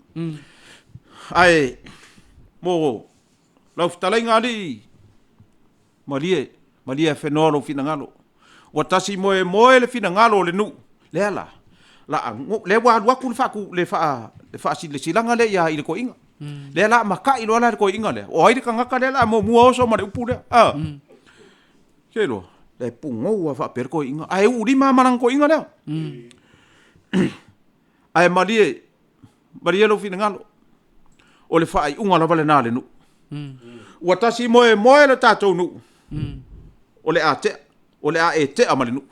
Ae mo lau fetalaiga alii, malie, malie afenoa lou finagalo, ua tasi moemoe le finagalo o le nuu, lea la, lea ua alu atu le faasilasilaga lea i le toeaina. Lea o le a matai loa la le toeaina lea, o ai le tagata lea o le a muamua oso ma le upu lea. Se iloa, e pugou lava faapea le toeaina, ae uulima lava ma lana toeaina lea. Ae malie, malie lou finagalo, o le faaiuga lava lena a le nuu. Ua tasi moemoe le tatou nuu, o le a tea, o le a e tea ma le nuu.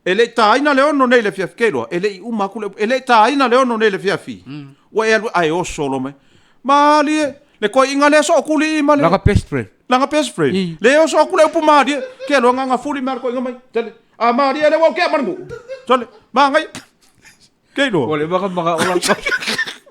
E le i taina le 6 nei i le afiafi, keiloa e le i uma atu le upu, e le i taina le 6 nei i le afiafi, ua e alu ae oso loa mai, malie, le toeaina lea e sootuli ma le... Lana best friend. Lana best friend. I. Le oso atu le upu malie, keiloa na ona fuli mai lava le toeaina mai, tele, a malie lea ua ou tea ma le nuu. Sole, manaia. Keiloa. Ua leva ona manao lana.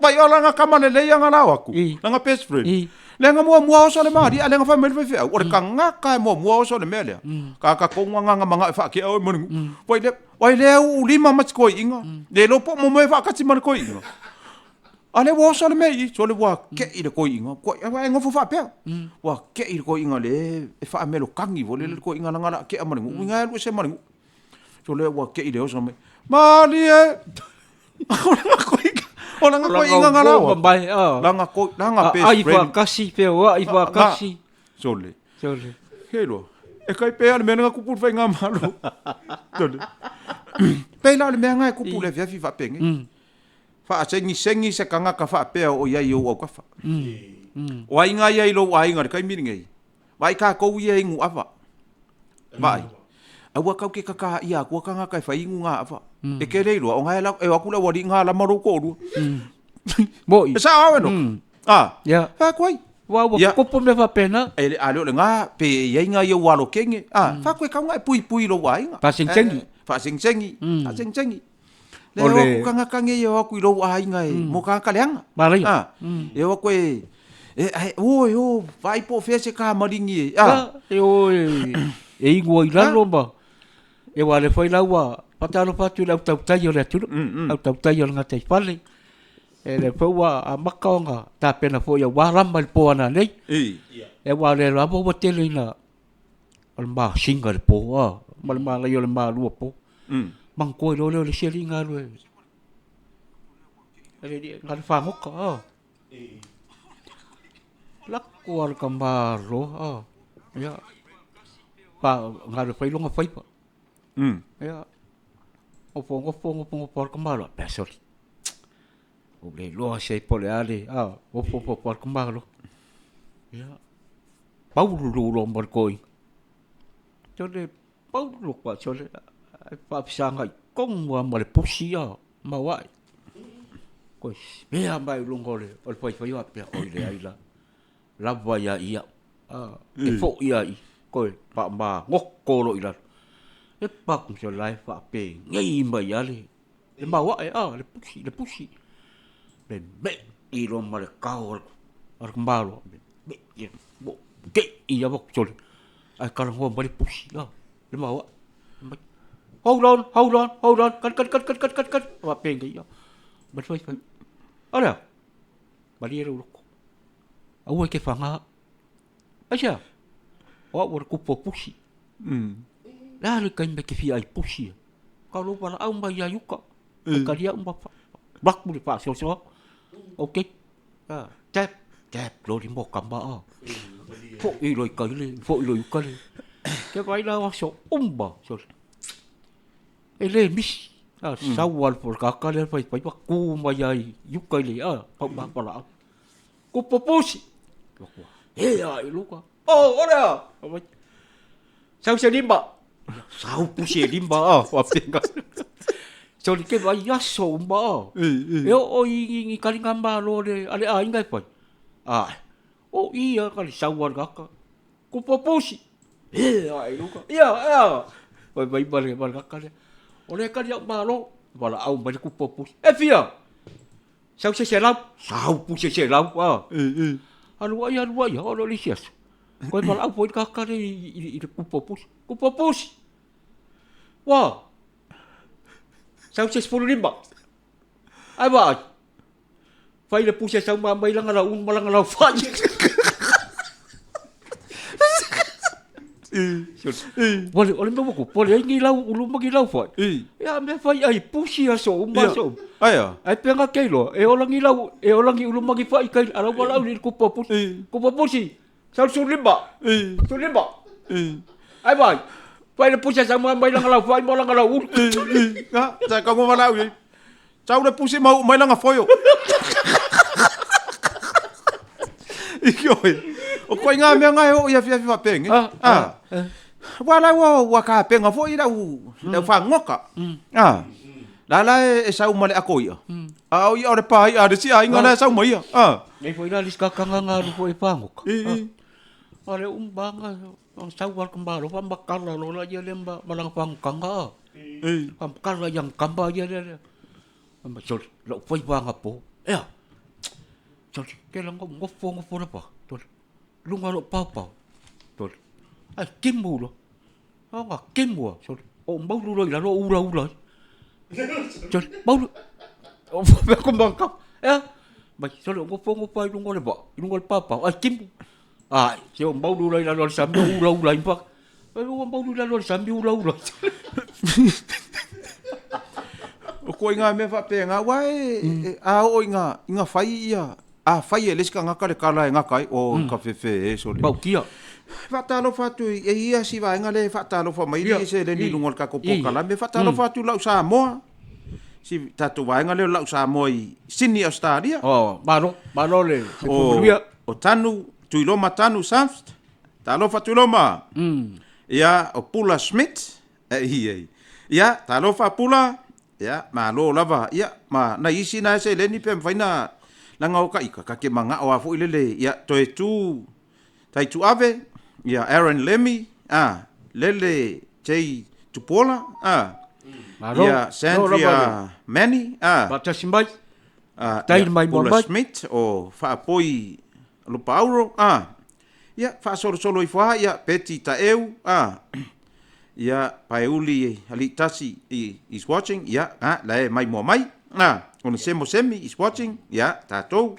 Vai o lana tama lelei ana lao atu. I. Lana best friend. I. Lea na muamua oso le malie, a lea na fai mai le faifeau, o le tagata e muamua oso le mea lea. Tagata tonu lava na manao e faatea oe ma le nuu. Vai lea, vai lea uu lima ma si toeaina. Le iloa po o momoe faatasi ma le toeaina. A lea ua oso le mea i i, sole ua kei le toeaina, aua e nofo faapea. Ua kei le toeaina lea e faamelokagi foi lele le toeaina leaga o le a tea ma le nuu, uiga e alu ese ma le nuu. Sole ua kei le oso mai, malie! O lana toeaina na lao atu. Lana lana best Aai friend. faatasi, feoai faatasi. Sole. Sole. Ke iloa, e kai pea le mea na tupu i le faigamalo. Sole. Pei la o le mea na e tupu i le afiafi faapenei. Faasegisegi se tagata faapea o i ai i ou autafa. O ai na i ai i lou aiga i le taimi lenei? Vaai tatou ia e inu ava. Vaai. Aua tatou te tataia atua tagata e fai inu ava. E te le iloa, o na e o atu le aualii na lama lou toalua. Moi. E sao au e Noka? A? Ia. Fai atu ai. Ua ua Ia. tupu mea faapena. E le, a le o lena, pe i ai nai ou alo kenge. A, fai atu e tatau ona e puipui i lou aiga. Faasegisegi. Faasegisegi. Faasegisegi. Le O o le- atu tagata nei e o atu i lou aiga e, mo tagata leaga. Manaia. A, e o atu e, e, ae, o e o, vaai po o fea se kamaligi e, a. E o e, e inu ai lalo ma, e aua o lea foi la ua faatalofa atu i le au tautai o le atunuu, au tautai o le gataifale. E lea foi ua amata ona tapena foi aua lama i le po a nanei. E aua o lea lava ua tele ina o le masina i le po a, ma le manaia o le malua po. Manatua loa lea o le isi alii na alu e, le alii na alu e fagota a. Lako lava le tamaloa a, ia, na alu e fai lona faiva. Ia, nofonofo nofo nofo lava le tamaloa, faapea, sole, ua ou le iloa se po o le a le, a, nofo nofo lava le tamaloa. Ia, paulu loa ma le toeaina. Sole, paulu sole, ae faafesagai tonu lava ma le pusi maoae. Toe mea mai luga o le faifaiva faapea, oi leai la, lava ia i au, e foi lava i i, toe faamagoto loa i lalo. E paku sole la e faapenei mai lava le maoae le pusi, le pusi. Memei loa ma le tao a le tamaloa, memei tei lava sole, ae talanoa mai le pusi le maoae, fai mai, hold on, hold on, hold on, kali, kali, kali, kali, kali, kali, faapenei lava. Fai mai le faifaiva, o le a? Malie lou loto, aua e te faga. Aisea? O au o le tupu o pusi. Le a le taimi e te fia ai pusi ai? Tau lou valaau mai ia i uka, e tali au ma alu atu le faasoasoa. Ok, tap, tap loa lima o tama a. Foi loa i tai le, foi loa i uka le. Ke vaai la o aso uma, sole. E le misi. A sau lava le tagata lea faifaiva tu mai lava i uka i le pauma falaau. Kupu pusi. Ea i luga. Oh, o le a? Sau se lima. Sau pusi e lima a, faapena. Soli ke vai aso uma a. E oo i ni taliga malo a le aiga e fai. Ae, o i a ka le sau a le tagata. Kupu pusi. E ae i luga. Ia, ea. Fai mai ma le tagata lea. O lea e tali au malo. Valaau mai le kupu pusi. E fia? Sau se 100. Sau pusi e 100 a. Alu ai, alu ai, oo loa i le isi aso. Toe valaau foi le tagata lea i le kupu pusi. Kupu pusi. Ua. Sau se 15. Ae vaai. Fai le pusi e sau ma aumai lana lau ulu ma lana lau fai. O le mea ua tupu, ua leai ni lau ulu ma ni lau fai. Ia, a mea fai ai pusi aso uma aso uma. Aia. Ai pe nga ke iloa, e ola ni lau, e ola ni ulu ma ni fai kai, a lau valaau i le kupu pusi. Kupu pusi, sau le 15. 15. Ai vaai, fai le pusi e sau ma aumai lana lau fai ma lana lau ulu. Nga, sa ka valaau i ai. Sau le pusi ma oo mai lana foio. Ioe. O koiga mea nga e oo i afiafi faapenge. Ah. Ua la ua ua kapenga foi lau lau fagoka. Ah. La la e sau ma le ako ia. A o ia o le pa ia le si aiga la e sau mai ia. Ah. Nei foi la le isi kakanga nga alu foi e fagoka. A le umbaga sau al ka malo fa makala lo la ia le ma lana fagokanga a. Fa makala ia kamba ia le. Ma soli lou faiva anapo. Ea. Soli ke la ngofo ngofo la pa. Soli luga o lou paopao. Soli ai timu loa. Ona timu a soli ou maulu loa i lalo ou ulaula ai. Soli maulu. O faapea ko ma ka. Ea. Mai soli ou nofo nofo ai i luga o le vaa, i luga o le paopao ae timu. Ai, se ou maulu loa i lalo o le sami ou ulaula ai ma. Ai ua maulu i lalo o le sami ulaula. O koiga mea faapena, aua e, a oo ina, ina fai ia, a fai e le isi tagata le tala e gata ai, o ka fefe e sole. Pautia. Faatalofa atu i, e i ai si vaega lea e faatalofa mai ai seleni i luga o le tatou polokalame. Faatalofa atu i lau Samoa, si tatou vaega lea o lau Samoa i Sydney, Australia. Oh, malo, malo le manuia. O Tanu, Tuiloma Tanu Sanft. Talofa Tuiloma. Ia, o Pula Smith. Ia, talofa Pula. Ia, malo lava. Ia, ma nai isi na e seleni pe mafai na laga o ka ika, ka ke manao lava foi lele, ia, toe tu tai Tuave, ia, Aaron Lemmy, a, Lele J. Tupuola, a, Malo. ia, Sandria Manny, a, Faatasi mai. a, Tai ia, mai Pula mai. Smith, o Faapoi Lupauro, a, ia, faasolosolo ifo lava, ia, Betty Taeu, a, ia, Paeuli Aliitasi is watching, ia, a, la e maimoa mai, a, Onesemo Semi is watching, ia, tatou,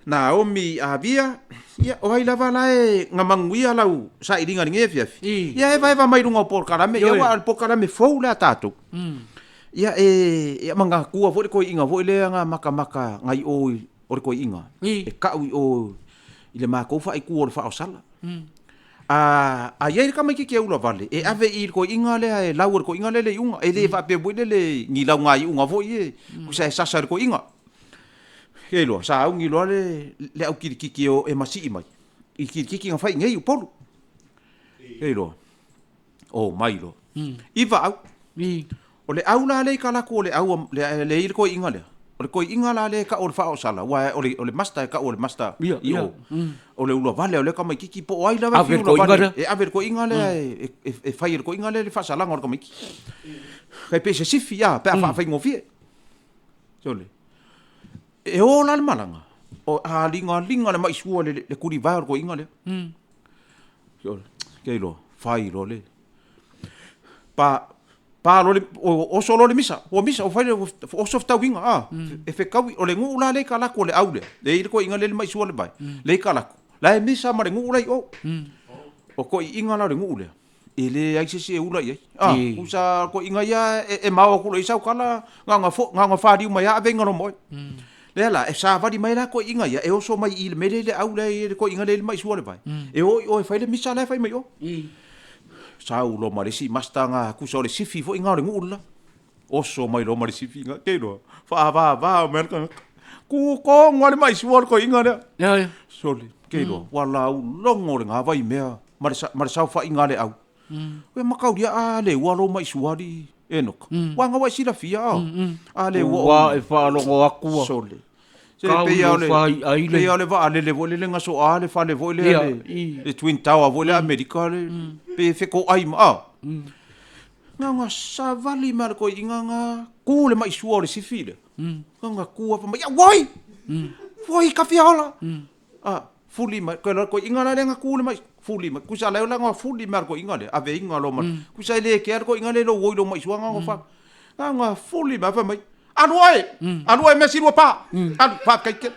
Naomi Avia, ia, o ai lava la e gamaguia lau sailiga i lenei afiafi, ia, evaeva mai luga o polokalame, ia, aua o le polokalame fou le a tatou. Ia, e manatua foi le toeaina foi lea na matamata nai o i o le toeaina e kau i o i le matou faaitu o le faaosala. A a i ai le tamaititi e ula vale, e ave i le toeaina lea e lau e le toeaina lea le iuga. E le faapea foi lele ni lauga iuga foi e, tusa e sasa e le toeaina. E iloa, sauni loa le le au kilikiki e o e masii mai i kilikiki na fai i nei i Upolu. E iloa, o mai loa. I vaau. O le au la lea i kalaku o le au le le i le toeaina lea. O le toeaina la lea e tau o le faaosala, aua o le o le master e tau o le master i o. O le ula vale o lea tamaititi po o ai lava e Ave fia le ula toeaina vale. Lea. E ave i le toeaina lea e e e fai e le toeaina lea le faasalaga o le tamaititi. Tai pei se sifi a pe a faafaigofie. Sole. E o la le malaga, o aligaliga le maisua le le tulivae o le toeaina lea. Sole. Ke iloa, fai loa le pa pa loa le oso loa le misa, ua misa ua fai le oso fetauiga a, e fetaui o le nuu la lea i kalaku o le au lea, lea i ai le toeaina lea e maisua le vae, lea i kalaku, la e misa ma le nuu la i o. O toeaiina la o le nuu lea, e leai se isi e ula i ai. A, usa toeaiina ia e mao atu loa i ai sau tala, na ona fo, na ona faliu mai lava ave iga loa ma oe. Lea la, e savali mai la toeaiina ia, e oso mai i le mea lea i le au lea e i ai le toeaina lea e maisua le vae, e o i o e fai le misa la e fai mai i o. Sau loa ma le isi master na tusa o le sifi foi na o le nuu le la. Oso mai loa ma le sifi na, ke iloa, faavava mai le tagata. Kukogo lava le maisua o le toeaina lea. Ia, ia. Sole, ke iloa, ua laulogo le gavai mea ma le, ma le saofaiga a le au. Ua makaulia a le ua lo mai suali Enoka. Ua nga wa silafia a. A le ua Ua e faalogo atu a. Sole. Se Kau pei o le fai ai le pei o le vaalele foi lele nga soa le fale foi lea Ia, le i. le Twin Tower foi lea Amerika le pe fetoai ma a. Nga nga savali ma le koiinga nga ku le mai sua o le sifi lea. Nga nga ku apa mai, woi! Woi, ka fia ola! A, fuli mai, koe loa koiinga la lea nga ku le mai, fuli mai. Kusa leo la nga fuli mai le koiinga lea, ave inga lo mai. Kusa e le kea le koiinga le lo woi lo mai sua nga nga fa. Nga nga fuli mai fa mai, alu oe! Alu oe mea silua pa! Alu, faafetai tele.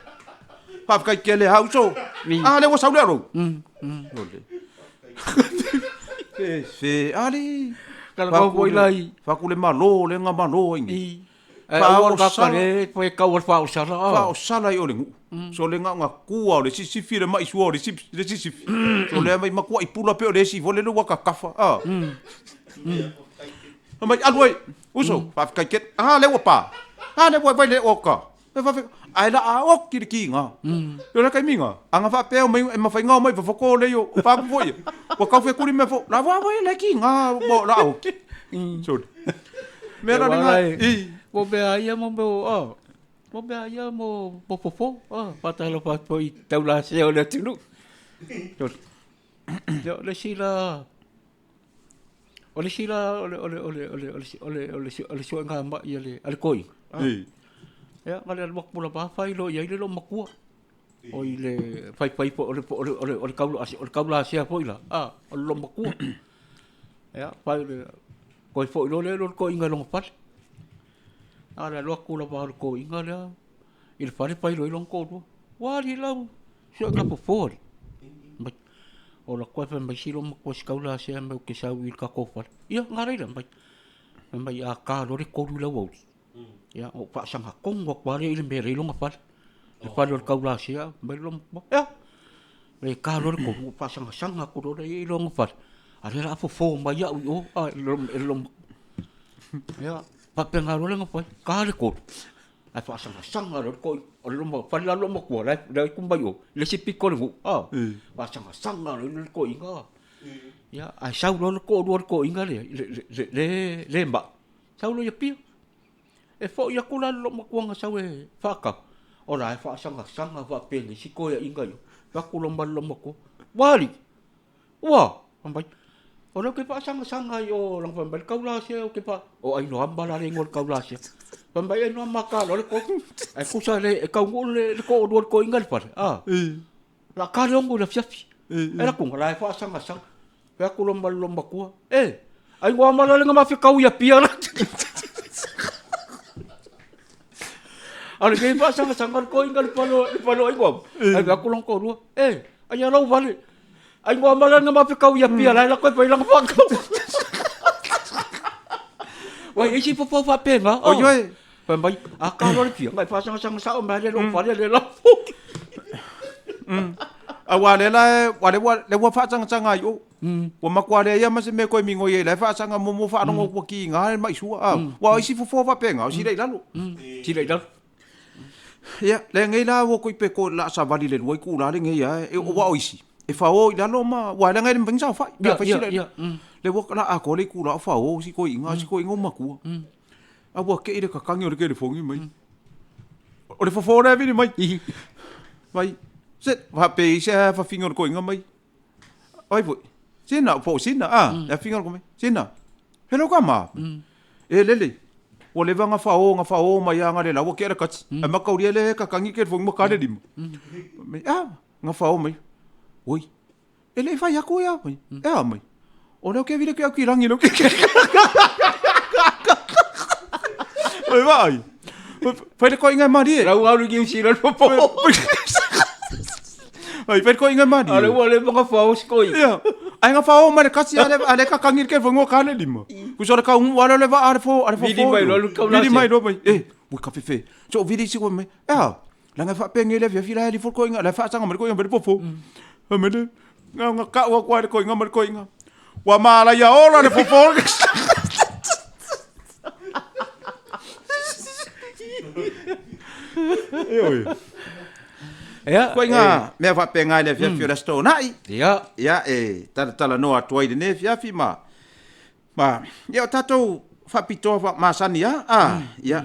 Faafetai tele a uso. A lea ua sau lea lou. Lole. Fe, fe, ali. Kala foi lai. Faku le malo le nga malo ai ni. Ae aua le kaka le pe kau o le faaosala a. Faaosala i o le nuu. So le nga nga kua o le sisifi le mai sua o le sisifi, le sisifi. So le mai makua i pula pe o le esi fo le ua kakafa a. Mai alu ai. Uso, faafetai tele. A lea ua pa. A lea ua vai le oka. E faafetai. Ae la a oki le kiga. O le taimi-ga, a na faapea mai e mafai ona omai i fafo ko le o fagu foi ia. Ua tau fekuli mea fo, la ua vai le kiga ua la oki. Sorry. Mea la lenga, i. Mo mea ia mo mea o, mo mea ia mo mo fofo, a, faatalofa atu foi i taulasea o le atunuu. Ia, o le isi la, O le isi la o le o le o le o le o le o le o le o le suega mai a le a le toeaina, ia na o le alu atu lava fai loa i ai le loomatua. O i le faifai foi o le o le o le o le taula o le taulasea foi la, o le loomatua. Ia fai le toe foi loa lea i le toeaina i lona fale. Na o le alu atu lava o le toeaina lea i le fale fai loa i ai lona toalua, ua alii lau suega fofo alii. Ola atu ae fai mai si loomatua si taulasea mai ou te sau i le tatou fale. Ia, na laila mai. Fai mai a ta loa le 3 i le aoauli, ia ona ou faasaga tonu atu lava lea i le mea e leai lona fale. Le fale o le taulasea, fai mai le loomatua, ea, e ta loa le 3 ou faasagasaga atu loa lea i lona fale, a o lea o le a fofo mai au i o e le loomatua. Ia, faapena loa lea ona fai, ta le 3, ae faasaga loa le toeaina, o le loma fale la le loomatua la e tu mai o i le isi pito o le nuu, faasagasaga loa le toeaina. Ia, ae sau loa le toalua o le toeaina lea le mai, sau loa i Apia. E foi atu la le loomatua na sau e faatau, o la e faasagasaga faapenei si toeaiina ia. Fai atu loa ma le loomatua, ua alii, Ua! Fai mai, o lea ou te faasagasaga i o, leaga fai mai le taulasea ou te faa... O Ainoama la le igoa o le taulasea. Fai mai Ainoama a ta loa le kolu. Ae tusa le, e taunuu le, le toalua o le toeaina i le fale, a, o le a ta le 6 i le afiafi. Ae alu atu, o la e faasagasaga. Fai atu loa ma le loomatua, e, Ainoama la le na ma fetau i Apia la. A o lenei faasagasaga le toeaina i le fale o, le fale o Ainoama, ae fai atu lona toalua, e, aia lou fale. Ai ngoa mala na mafe kau ia pia la la koe pai langa whakau. Wai isi fofo whapenga. Oi oi. Pai mai a ka lo le pia ngai whasanga sa o mai le lo whare le la foki. A wa le la wa le wa le wa whaasanga ai o. Ua matua lea ia ma se mea koe mingo i ai la e whaasanga momo whaalongo kua ki ngā mai sua. Wa isi fofo whapenga o sila i lalo. Sila i lalo. Ia, le ngei la ua koi pe ko la savali le lua i ku la le ngei a e o wa o isi. E fa o i lalo ma wa le ngai le mbangi sa fa. Ia, fa ia, sila. ia. Le ua la a ko le ku la o fa o si ko inga si ko inga o makua. A ua ke i le kakangi o le kelefongi mai. O le fofo le vini mai. Mai. Se fa pe i se fa finga o le ko inga mai. Ai foi. Sina, po o sina, a, le afiga o le komai. Sina, hello ka ma. E lele, ua leva na fao, na fao mai a na le ua kea le kati. Ai makaulia le kakangi ke fongi ma kale lima. Mai, a, na fao mai. Oi, e le fai aku ia mai. E a mai. O leo ke vile ke au ki rangi leo ke. Oi vai. Fai le koinga marie. Rau alu ki usila le popo. Ai fai koinga marie. Ale ua le maka fao skoi. Ia. Ai nga fao mai le kasi ale ale ka kangi ke fongo ka le lima. Ku so le ka ungu ale le va ale fo ale fo. Vili mai lo lu kau Vili mai lo mai. E, ui ka fefe. So vili si ko mai. Ea. La nga fa penge le fia fila li fo koinga la fa sanga mai koinga mai fofo. Mm. Me le nga nga ka wa kwa le koinga mai koinga. Ua mala ia ola le fofo. E oi. Ia. Koe ngā mea faapena i le afiafi o le Aso Toonai. Ia. Ia, e talatalanoa atu ai i lenei afiafi ma, ma, ia o tatou faapitoa fa, masani lava, a, ia,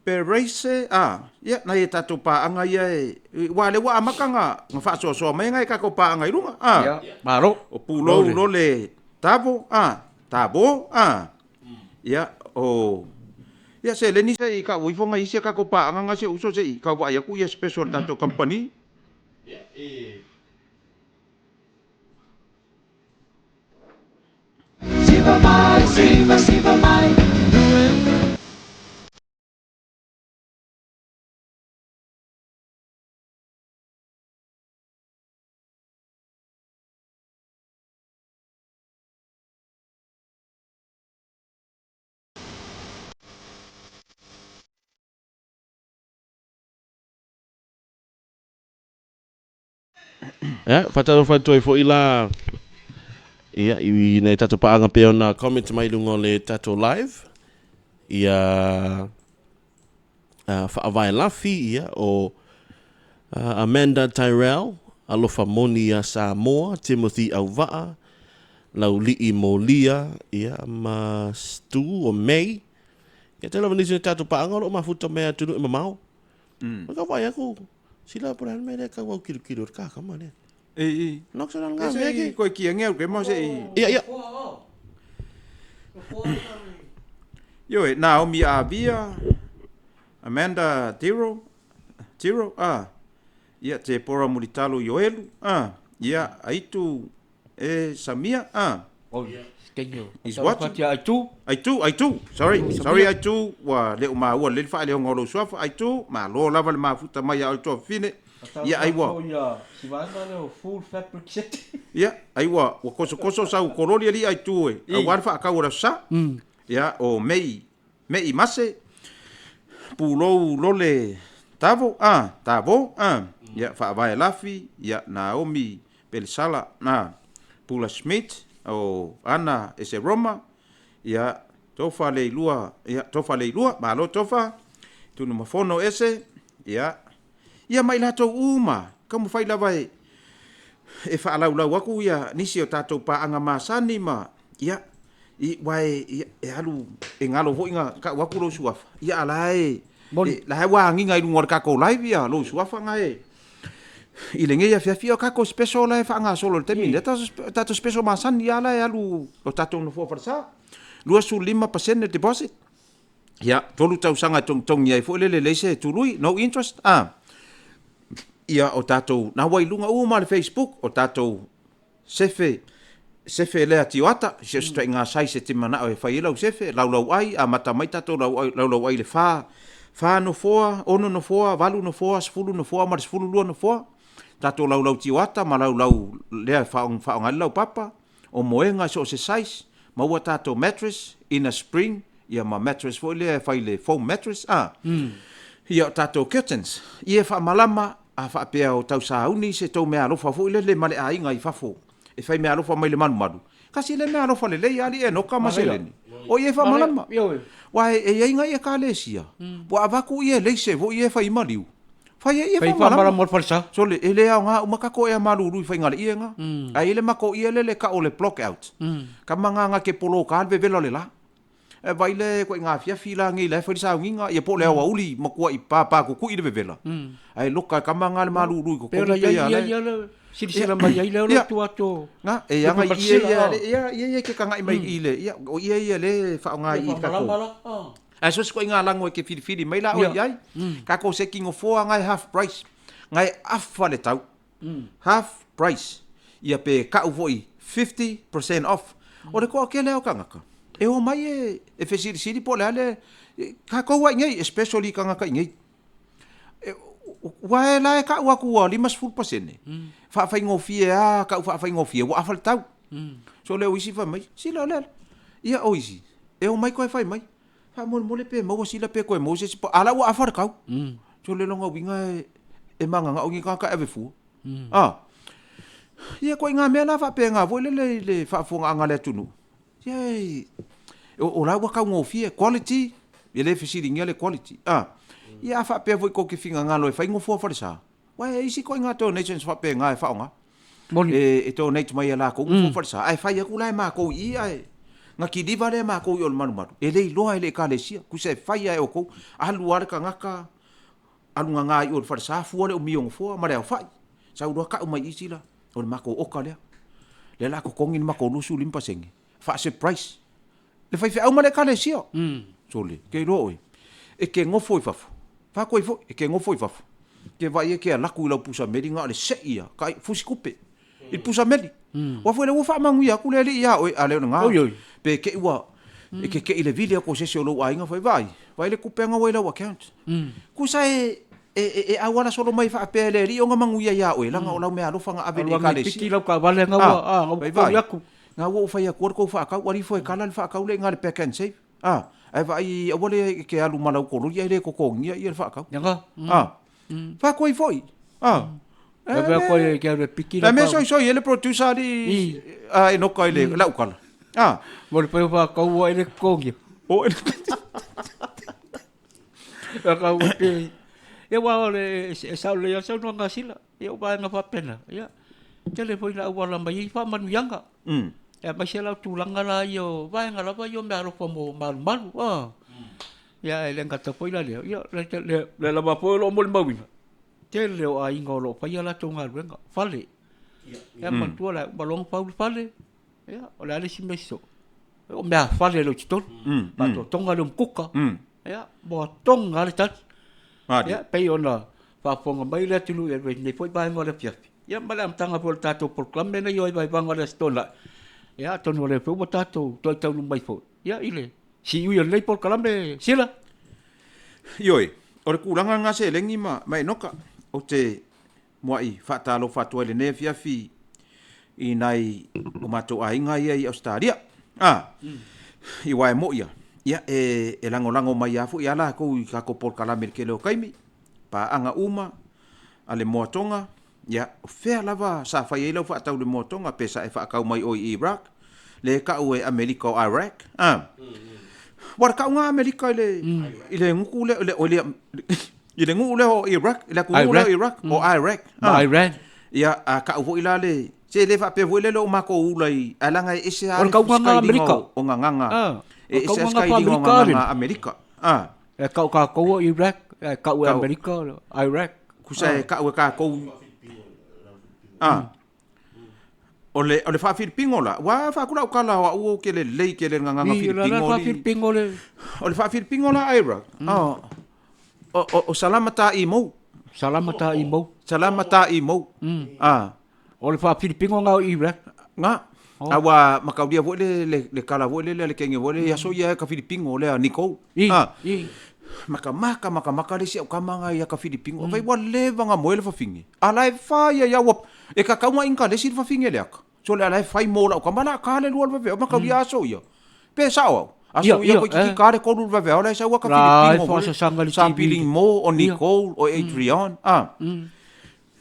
pe raise, a, ia, nai a tatou paaga ia e, aua o lea ua amata ona, ona faasoasoa mai nai a tatou paaga i luga, a. Ia, malo. O pulou lole tavo, a, tavo, a, ia, o, ia seleni se i kau ifo nai isi a tatou paaga na si ou uso se i tau vaai atu ia special a le tatou kamupani. Ia, e. Ia, faatalofa atu ai foi la ia i nai tatou paaga pei ona comment mai i luga o le tatou live. Ia Faavae Lafi, ia o Amanda Tyrell, Alofa Moni ia Samoa, Timothy Auvaa, Laulii Molia, ia ma Stu o May. Ia tele lava nisi o tatou paaga o lo o mafuta mai atunuu e mamao. Mm. Ka vaai aku, sila po le a le mea lea tau au kilokilo le kakama lea. Ei, ei. Nok sa nga mea ki. Koe kia ngeu ke mo se i. Ia, ia. Ioe, Naomi Avia, Amanda Tiro, Tiro, ah. Ia, Te Pora Mulitalo Ioelu, ah. Ia, Aitu e Samia, ah. He's watching. Aitu. Aitu, Aitu, sorry, sorry Aitu, ua le o maua lelei le faaleoga o lou suafa, Aitu, malo lava le mafuta mai a oe tuafafine. Ia, ai ua. Ia, ai ua, ua kosokoso sau kololi alii Aitu e, aua le faatau o le Aso Sa. Ia, o Mei, Mei Mase, Pulou Lole Tavo, ah, Tavo, ah, ia, Faavae Lafi, ia, Naomi Pelesala, ah, Pula Schmidt, o Ana Eseroma, ia, Tofa Leilua, ia, Tofa Leilua, malo Tofa, Tunumafono Ese, ia, ia ma i latou uma, taumafai lava e, e faalaulau atu ia nisi o tatou paaga masani ma, ia, i, aua e, ia, e alu, e galo foi na tau atu lou suafa, ia, a la e, e, la e ua agiga i luga o le tatou live ia lou suafa na e, i lenei afiafi, o tatou special la e faagasolo i le taimi lenei, tatou special masani lava la e alu o tatou nofoa falesa, 25% deposit. Ia, 3 tausaga e togitogi ai foi lele leai se tului, no interest, a. Ia, o tatou, na ua i luga uma le Facebook, o tatou sefe, sefe lea tioata, se se ituaiga size e te manao e fai ai lau sefe, laulauai, amata mai tatou laulauai i le fa, fa nofoa, ono nofoa, valu nofoa, sefulu nofoa ma le 12 nofoa. Tatou laulau tioata ma laulau lea e faaaoga ai le laupapa. O moega i so o se size, maua tatou mattress, inner spring, ia ma mattress foi lea e fai le foam mattress a. Ia o tatou curtains, ia e faamalama, a faapea o tau sauni se tou meaalofa foi lele ma le aiga i fafo e fai meaalofa mai le malumalu, tasi lea meaalofa lelei alii Enoka ma Seleni, o ia e faamalama. Aua e i ai nai ekalesia, ua avatu ia leise foi ia e fai maliu, Fai ai ia Fai faamalama o le falesa. Sole, e le aoga uma tatou ea malulu i faiga-le-ie nga. Ae i ai le matou ie lele tau o le block out. Ka magaga ke poloka le vevela o le la. E vai le ituaiga afiafi la nei la e fai le sauniga, ia po o le aoauli matuai papa kukui le vevela. Ae loka e ka maga le malulu i Pe totonu ona pe iai ia iai le. ia le silasila mai ai lea o le Ia. atu atu o Nga, e le aga i ie Papatisila, ia a. le, ia, ia ia ke kagaʻi mai i le, ia, o ie ia le e faaaoga Ia i i le tatou. faamalama la, a. Ae so se ituaiga lago e te filifili mai la oe i ai. Tatou seki nofoa na e half price. Na e afa le tau. Half price. Ia pe kau foi 50% off. O le toatele lava o tagata, e omai e, e fesilisili po o le a le, tatou lava i inei, especially tagata i inei. Ua e la e kau atu ua 50%, faafaigofie lava kau faafaigofie ua afa le tau. So le o isi fai mai, sila o le a le. Ia o isi, e omai toe fai mai, Faamolemole pe maua sila pe toe maua se isi a la ua afa le tau. So le lona uiga e, e magagao ni tagata e ave fua. A. Ia ituaiga mea la faapena foi lele i le faafofogaaga a le atunuu. Ia e, o, o la ua taugofie, quality, e le fesiligia le quality. A. Ia a faapea foi tou te finagalo e fai nofoa falesa, Uae e isi koiga donations faapena e faaaoga. Moni. E, e donate mai e lakou mm. falesa, ae fai atu la e makou i i ae na kiliva lea makou i o le malumalu. E le iloa e le ekalesia, kusa e fai ae outou, alu lava le tagata, alu gaga i o le falesa, fua le umi o nofoa ma le aofai. Sau loa tau mai i isi la, o le matou oka lea. Lea la totogi le matou 25%, faa-surprise le faifeau ma le ekalesia. Mm. Sole, ke iloa oe, e ke nofo i fafo, faatu ai foi, e ke nofo i fafo, ke vaai e ke alaku i lau pusa meli na o le sei ia, ka fusi kupe, i le pusa meli. Mm. Ua foi le ua faamanuia atu le alii ia oe, a le o lena, oi, oi. pe kei ua, mm. e ke kei le vili atu o se isi o lou aiga fai, vaai, vaai le kupe anga ua i lau account. Mm. Kusa e, e, e, e auala solo mai faapea e le alii ona manuia ia oe, langa o lau mea alofa na ave i le ekalesia. Piki lau taavale nga ua, ah, nga ua atu. Nga ua ou fai atua le tou faatau, alii fo e kala le faatau lea i ina le pack and save. A, ae vaai aua le e te alu ma lau kololi ae le totogia ia le faatau. Ia nga. A, faatuai foi. A, e le koe ke alu e piki lau. Le mea soisoi e le producer alii a Enoka i le lau kala. A. Mo le pai faatau ua e le totogia. O e le Ia ka ua pe. Ia ua o le e sao lelei lava le saunoaga a Sila. Ia o vaega faapena, ia, tele foi ina auala mai ai faamanuiaga. Mm. Ia aemaise la o tulaga la ia o vaega lava ia o meaalofa mo malumalu. Ah. Ia e le gata foi la lea, ia le, le, le lava foi o lo o molimauina, tele o aiga o lo o faia latou galuega, fale. Ia manatua la, uma loa ona fau le fale, ia, o le a le isi mea sosoo? O meafale e le o i totonu, mm, faatotoga le umukuka, mm. ia, moatoga lava le tali. Ia, pei ona faafofoga mai le atunuu i lenei foi vaega o le afiafi, ia ma le amataga foi o le tatou polokalame lenei o Ai Vaivaiga o le Aso Toonai, ia atonu o lea foi ua tatou toe taunuu mai foi, ia i le siui o lenei polokalame, Sila. Ioe, o le tulaga lena seleni ma, ma Enoka, ou te muai faatalofa atu ai i lenei afiafi i nai o matou aiga ia i Ausetalia. A, mm. I wae moi ia, ia e, e lagolago mai lava foi a latou i tatou polokalame i le tele o taimi, paaga uma a le Moatoga, ia, o fea lava sa fai ai lau faatau i le Moatoga, pe sa e faatau mai oi i Iraq, le tau e Amerika o Iraq, a. Ua le tau nga Amerika i le, i le gutu lea, i le, i le nuu lea o Iraq, i le atunuu lea o Iraq, o Iraq. Ma Iran. Ia, a tau foi la le, se le faapea foi lea o matou ula i, ae leaga e ese lava le fusi o gagana. E ese lava le o gagana Amerika. A. E tau tatou o Iraq, e tau e Amerika Iraq. Kusa e tau e tatou. A. O le, o le faafilipino la, ua faatu lau tala o au ou te lelei tele i le gagana Filipino. Le O le faafilipino la Iraq, o, o, o, o salama ta imou. Salama ta imou. Salama ta imou. A. O le faafilipino nga o Iraq. Nga. Oh. A ua makaulia foi le, le, le kala foi lele a le kenge foi le, aso ia e ka Filipino lea Nicole. I, A. i. Makamaka, makamaka le isi au kama nga ia ka Filipino. Mm. Fai ua leva nga moe le fafine. A la e fai ia ia ua, e kakau nga ingalesi le fafine lea ka. So le ala e fai mo lau kama la ka le lua le vave o makaulia mm. aso ia. Pe sao au. Aso ia ko tiki ka le kolu le vave o la e sau ka Filipino. Sa piling mo o Nicole o Adrian. Mm. Ah. Mm.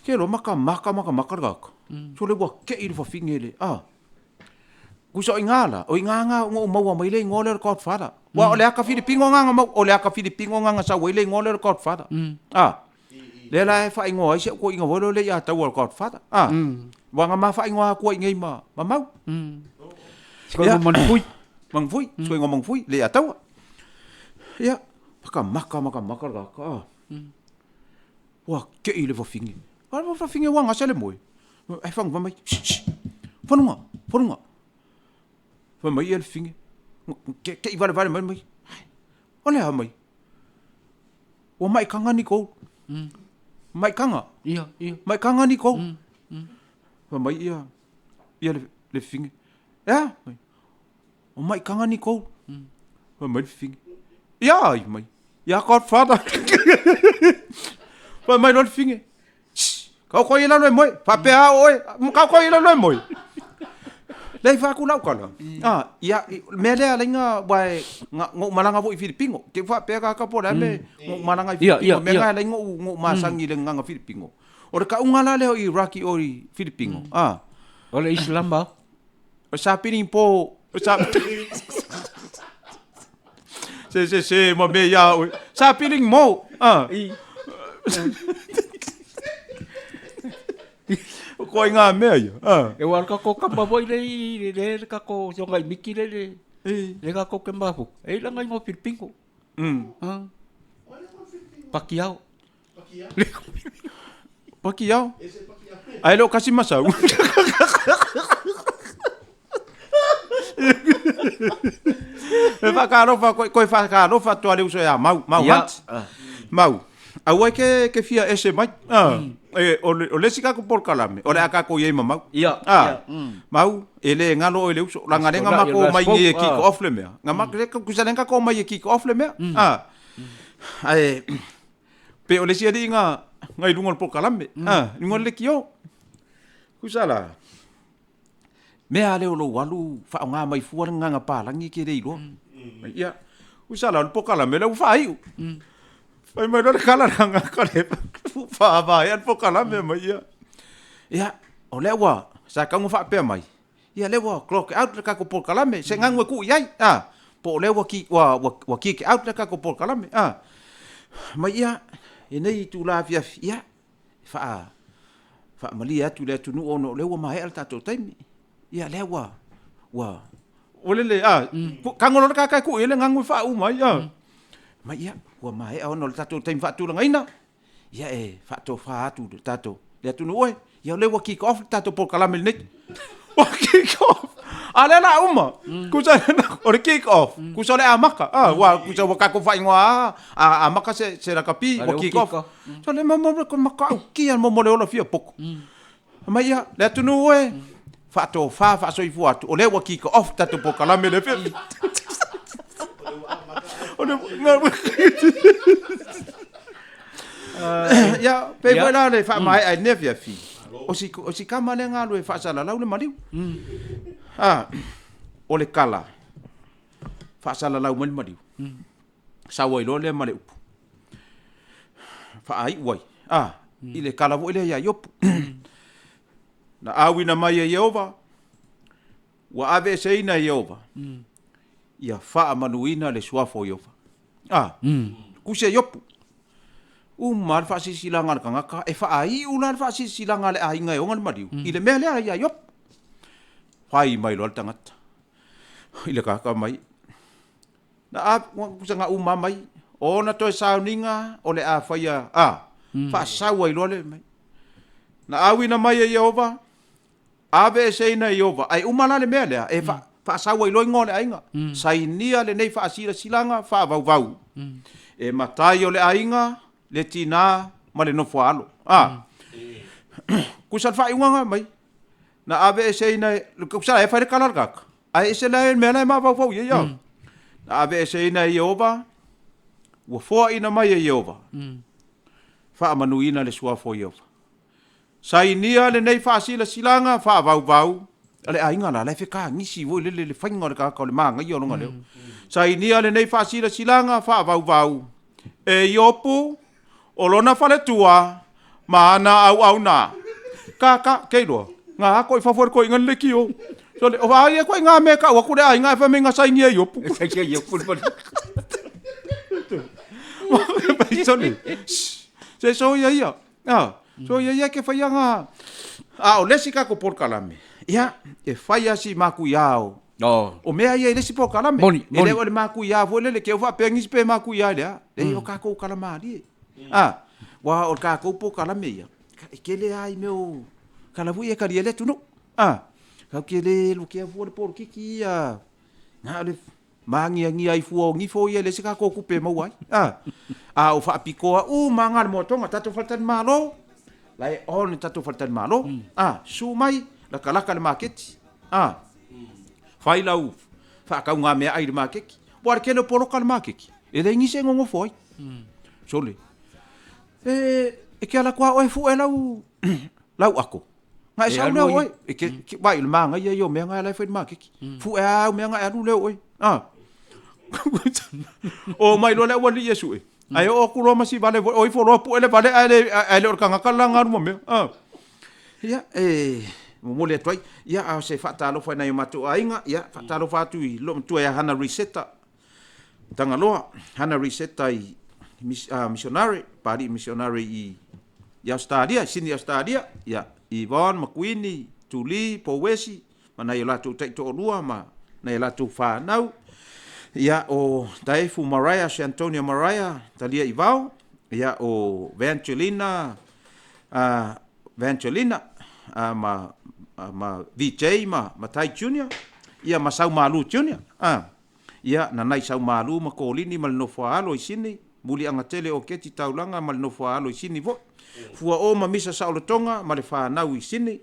Ke lo makamaka makamaka le kaka. Mm. So le ua kei le fafine le. Ah. Kusa o inga la, o inga nga ngo maua mai le ingoa lea o le Godfather. Ua o le aka Filipino nga nga mau, o le aka Filipino nga nga sau ai le ingoa lea o le Godfather. Mm. Ah. Lea la e faaigoa ai si au koiga foi lea o le Iataua o le Godfather. Ah. Mm. Ua nga ma faaigoa atu ai nei ma, ma mau. Mm. Sikoiga manufui. Manufui, mm. sikoiga manufui, le Iataua. Ia, makamaka, makamaka le kaka. Ah. Mm. Ua kei le fafine. A le fafine ua gase le moe. Ai whangu fai mai, shh, shh, whanunga, whanunga. Fai mai ia le fafine. Ke, kei vale vale mai mai. O le a mai. Ua mai kanga ni kou. Mm. Mai kanga. Ia, ia. Mai kanga ni kou. Mm. Mm. Fai mai ia, ia le, le fafine. Ea, mai. O mai kanga ni kou. Mm. Fai mai le fafine. Ia, ai mai. Ia Godfather. Fai mai loa le fafine. Kau koe i lalo e moe. Faapea a oe. Kau koe i lalo e moe. Lei whaaku lau kala. Mm. Ah, ia, mea lea lainga wae nga ngou malanga foi Filipino. Ke whaapea ka ka po la me mm. ngou malanga i Filipino. Mea nga lai ngou ngou masangi le nganga Filipino. O le kaunga la leo i Iraki o i Filipino. Mm. Ah. O le Islam ba. O sa piling po. O sa Se se se ma me ia oe. Sa piling mo. Ah. O koe ngā mea ia. Ah. E wa ka ko kama foi le i le le ka ko so ngai miki le le. Le ka ko ke mafu. E la ngai mo Filipingo. Ah. Pakiao. Pakiao. Ai lo kasi masau. E whakaalofa koe, koe whakaalofa atu a le uso ia Mau, Mau Ia. Hunt. Mau, aua ke, ke fia ese mai. Ah. E, o, le, o le si kako polokalame, o le a kako i ei ma Mau. Ia, Ah. ia, Mau, e le ngalo o le uso. Langa lenga Ia, mako ia, mai ngi e ah. kick off le mea. Nga mako, le kusa lenga ko mai e kick off le mea. Ah. Ai, pe o le si ali nga, ngai lunga o le polokalame. Ah, lunga o le kio. Kusa la, mea lea o lou alu faaaogā mai fua le gagaga palagi e ke le iloa. Ia, usa la o le polokalame lea ua faaiu. Fai mai loa le kala le gagaga le faavaea le polokalame mai ia. Ia, o lea ua sa tau ona faapea mai, ia lea ua clock out le tatou polokalame, se gagu e tuu i ai, a, po o lea ua ki, ua, ua, ua kick out le tatou polokalame, a. Mai ia, i nei itula afiafi, ia, e faa, faamalie atu i le atunuu ona o lea ua maea le tatou taimi. Ia, lea ua, ua, ua lele, a, tago loa le tagata e tuu i ai le gagu e faauma ai, a. Mai ia, ua maea ona o le tatou taimi faatulagaina, ia e faatofa atu le tatou, le atunuu e, ia o lea ua kick off le tatou polokalame lenei. Ua kick off. A lea la uma. Kusa o le kick off. Kusa o le amaka. Ah, ua kusa ua tatou faaigoa a a amaka se se lakapi ua kick off. So le mo mo ko makaukia mo mo le ola fia poko. Mai ia, le atunuu e, faatofa faasoifua atu, o lea ua kick off tatou polokalame le fia. O le Ia, pei foi la le faamaea i lenei afiafi. O si, o si kama lea galue faasalalau le maliu. Ah, o le kala, faasalalau mai le maliu. Sau ai loa lea ma le upu. Faaiu ai, ah, i le kala foi lea ia Iopu. Na auina mai e Ieova, ua aveeseina e Ieova, ia faamanuina le suafa o Ieova. Ah, kusi e Iopu. Uma le faasilasilaga a le tagata, e faaiu la le faasilasilaga a le aiga e ona le maliu, i le mea lea ia Iopu. Fai mai loa le tagata i le tagata mai, Na a, kusa na uma mai, ona toe sauniga o le a faia, a, faasau ai loa le mai. Na auina mai e Ieova, aveeseina e Ieova. Ae uma la le mea lea, e fa, faasau ai loa igoa o le aiga. Sainia lenei faasilasilaga faavauvau. E matai o le aiga, le tinā ma le nofo a alo. A, kusa le faaiuga na mai, na aveeseina e, kusa e fai le kala a le tagata. Ae ese la le mea la e mafaufau i ai au. Na aveeseina e Ieova, ua foaina mai e Ieova. Faamanuina le suafa o Ieova. Sainia lenei faasilasilaga faavauvau a le aiga la, la e fekagisi foi lele le faiga o le tagata o le magaia o lona leo. Sainia lenei faasilasilaga faavauvau e Iopu, o lona faletua ma ana auauna. Ka, ka, ke iloa, nga ako i fafo e le koiga le lekiō. So le, o ai e koe ngā mea kau aku le aiga e whai mai ngā saini e Iopu. Saini e Iopu le manu. So le, se so ia ia. Ah, so ia ia ke whai ngā. A o lesi kako polokalame. Ia, e whai asi maku i ao. No. O mea ia i lesi polokalame. Moni, E le moni. o le maku i a foi lele, ke o whaapeangisi pe maku i a lea. Le o kākou kalamalie. A, ua o le kākou polokalame ia. E kele a i mea o kalavu ia kali e le atunuu. A, kau ke le lukea fua le polokiki ia. Na o le maagiagia ai fua o gifo ia i le isi kākou kupe e maua ai. A, a o faapikoa uma nga le moatoga tatou faletalimalo, la e on le tatou faletalimalo. A, susu mai, lakalaka le maketi. A, fai lau faatauga meaai i le maketi. Ua le tele o poloka le maketi, e leai nisi e nonofo ai. Sole, e, e ke ala atu lava oe e fue lau, lau ato, na e sau lea o oe. E ke, ke, vaai, o le manaia ia o mea na e la e fai i le maketi. Fue lava au mea na e alu lea o oe. A. O mai loa le aualii e sue, ae oo atu loa ma si vale foi, o ifo loa pue le vale ae le, ae le o le tagata le la na alu ma mea. A. Ia, e momoli atu ai, ia, a o se faatalofa i nai o matou aiga, ia, faatalofa atu i lou matua ia Hana Riseta Tagaloa, Hana Riseta i missionary, Papalii missionary i Ausetalia, i Sini Ausetalia, ia. Yvonne ma Kuini, Tuli, Pouesi ma nai o latou taitoalua ma nai a latou fanau. Ia, o Taefu Mariah Shantonia Mariah Talia Ivao, ia, o Vangelina, Vangelina ma, ma VJ ma Matai Junior, ia ma Saumalu Junior. Ia, Nanai Saumalu ma Kolini ma le Nofoaalo i Sini, Muliagatele Oketi Taulaga ma le Nofoaalo i Sini foi. Fuaoo ma Misa Saolotoga ma le fanau i Sini,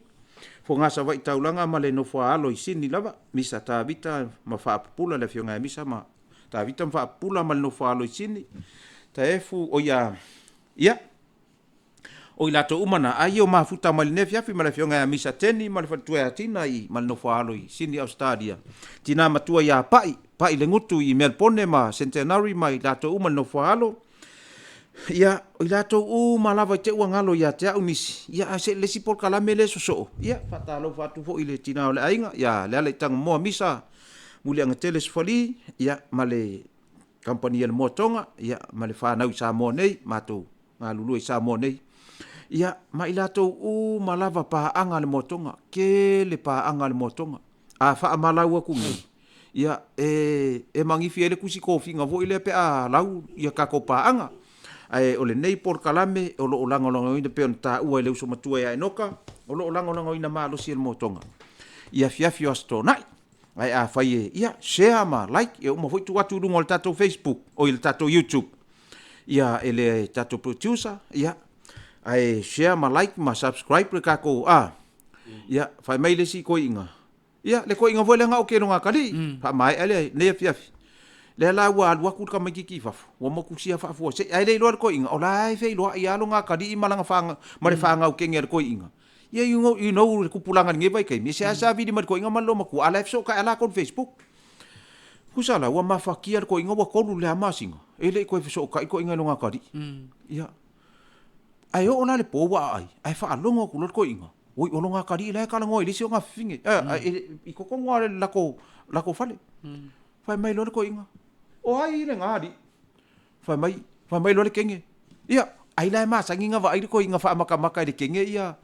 Fogaa Savaii Taulaga ma le Nofoaalo i Sini lava, Misa Tavita ma Faapupula, le afioga ia Misa ma Tavita ma Faapupula ma le Nofoaalo i Sini, Taefu, o ia, ia, O i latou uma na, ai o mafuta mai lenei afiafi ma le afioga ia Misa Teni ma le faletua ia Tina i ma le nofo-a-alo i Sini Ausetalia. Tina matua ia Pa'i, Pa'i Legutu i Melbone ma Centenary ma i latou uma le nofo-a-alo. Ia, o i latou uma lava i te ua galo ia te au nisi, ia ae se i le isi polokalame lea e sosoo, ia, faatalofa atu foi i le tina o le aiga ia Lealaitagomoa Misa Muliagatele Sefali, ia, ma le kamupani a le Moa Tonga, ia, ma le fanau i Samoa nei, matou galulue i Samoa nei. Ia, ma i latou uma lava paaga a le Moa Tonga, tele paaga a le Moa Tonga. A faamalau atu nei, ia, e, e magifi ai le tusi tofiga foi lea pe a lau ia tatou paaga. Ae o lenei polokalame o lo o lagolagoina pei ona taua e le uso matua ia Enoka, o lo o lagolagoina malosi e le Moa Tonga i afiafi o Aso Toonai. Ae afai e, ia, share ma like, ia uma foi tuu atu i luga o le tatou Facebook, oi le tatou YouTube, ia, e le tatou producer, ia, ae share ma like ma subscribe le tatou, a, ia, fai mai le isi toeaina, ia, le toeaina foi lea na oke i lona atalii, faamaea lea i lenei afiafi. Lea la ua alu atu le tamaitiiti i fafo, ua motusia faafuasei, ae le iloa e le toeaina, o la e feiloai lava lona atalii ma lana ma le fanau kene a le toeaina. Ia, you know, you know le tupulaga i lenei vaitaimi, e seasea vili mai le toeaina ma le loomatua, a o la e fesootai lava latou i le Facebook. Tusa la, ua mafatia le toeaina ua 3 i le a masina, e le i toe fesootai le toeaina i lona atalii. Ia. Ae oo la i le po ua aai, ae faalogo atu loa le toeaina, oi, o lona atalii la e talanoa i le isi ona fafine, i totonu lava o le latou fale. Fai mai loa le toeaina, o ai lena alii? Fai mai, fai mai loa le kene, ia, ai la e masani ona vaai le toeaina faamatamata i le kene ia,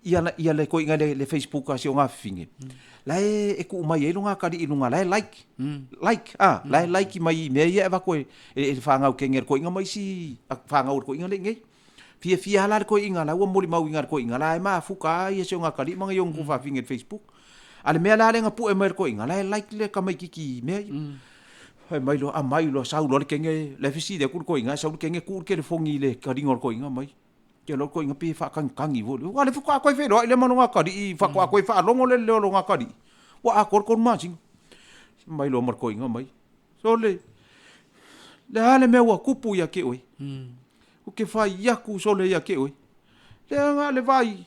ia, ia le toeaina i le Facebook a si ona afafine, la e, e tuu mai ai lona atalii i luga, la e like, like, a, la e like mai i mea ia e avatu e, e le fanau kene a le toeaina ma isi fanau a le toeaina lea i inei. Fiafia lava la le toeaina, la ua molimauina e le toeaina, la e mafuta lava ia si ona atalii ma nai ona tuafafine i le Facebook. A o le mea la lea na pue mai e le toeaina, la e like le tamaitiiti i mea ia. Fai mai loa, aumai loa, sau loa le kene, la e fesili atu le toeaina, ae sau le kene tuu le telefoni i le taliga o le toeaina aumai. Te iloa le toeaina pei e faatagitagi foi lea. Aua o lea faatoa toe feiloai lea ma lona atalii, faatoa toe faalogo lea i le leo o lona atalii, ua atoa le 3 masina. Fai mai loa ma le toeaina aumai, Sole, le a le mea ua tupu ia te oe? Ou te fai atu sole ia te oe, leaga le vai,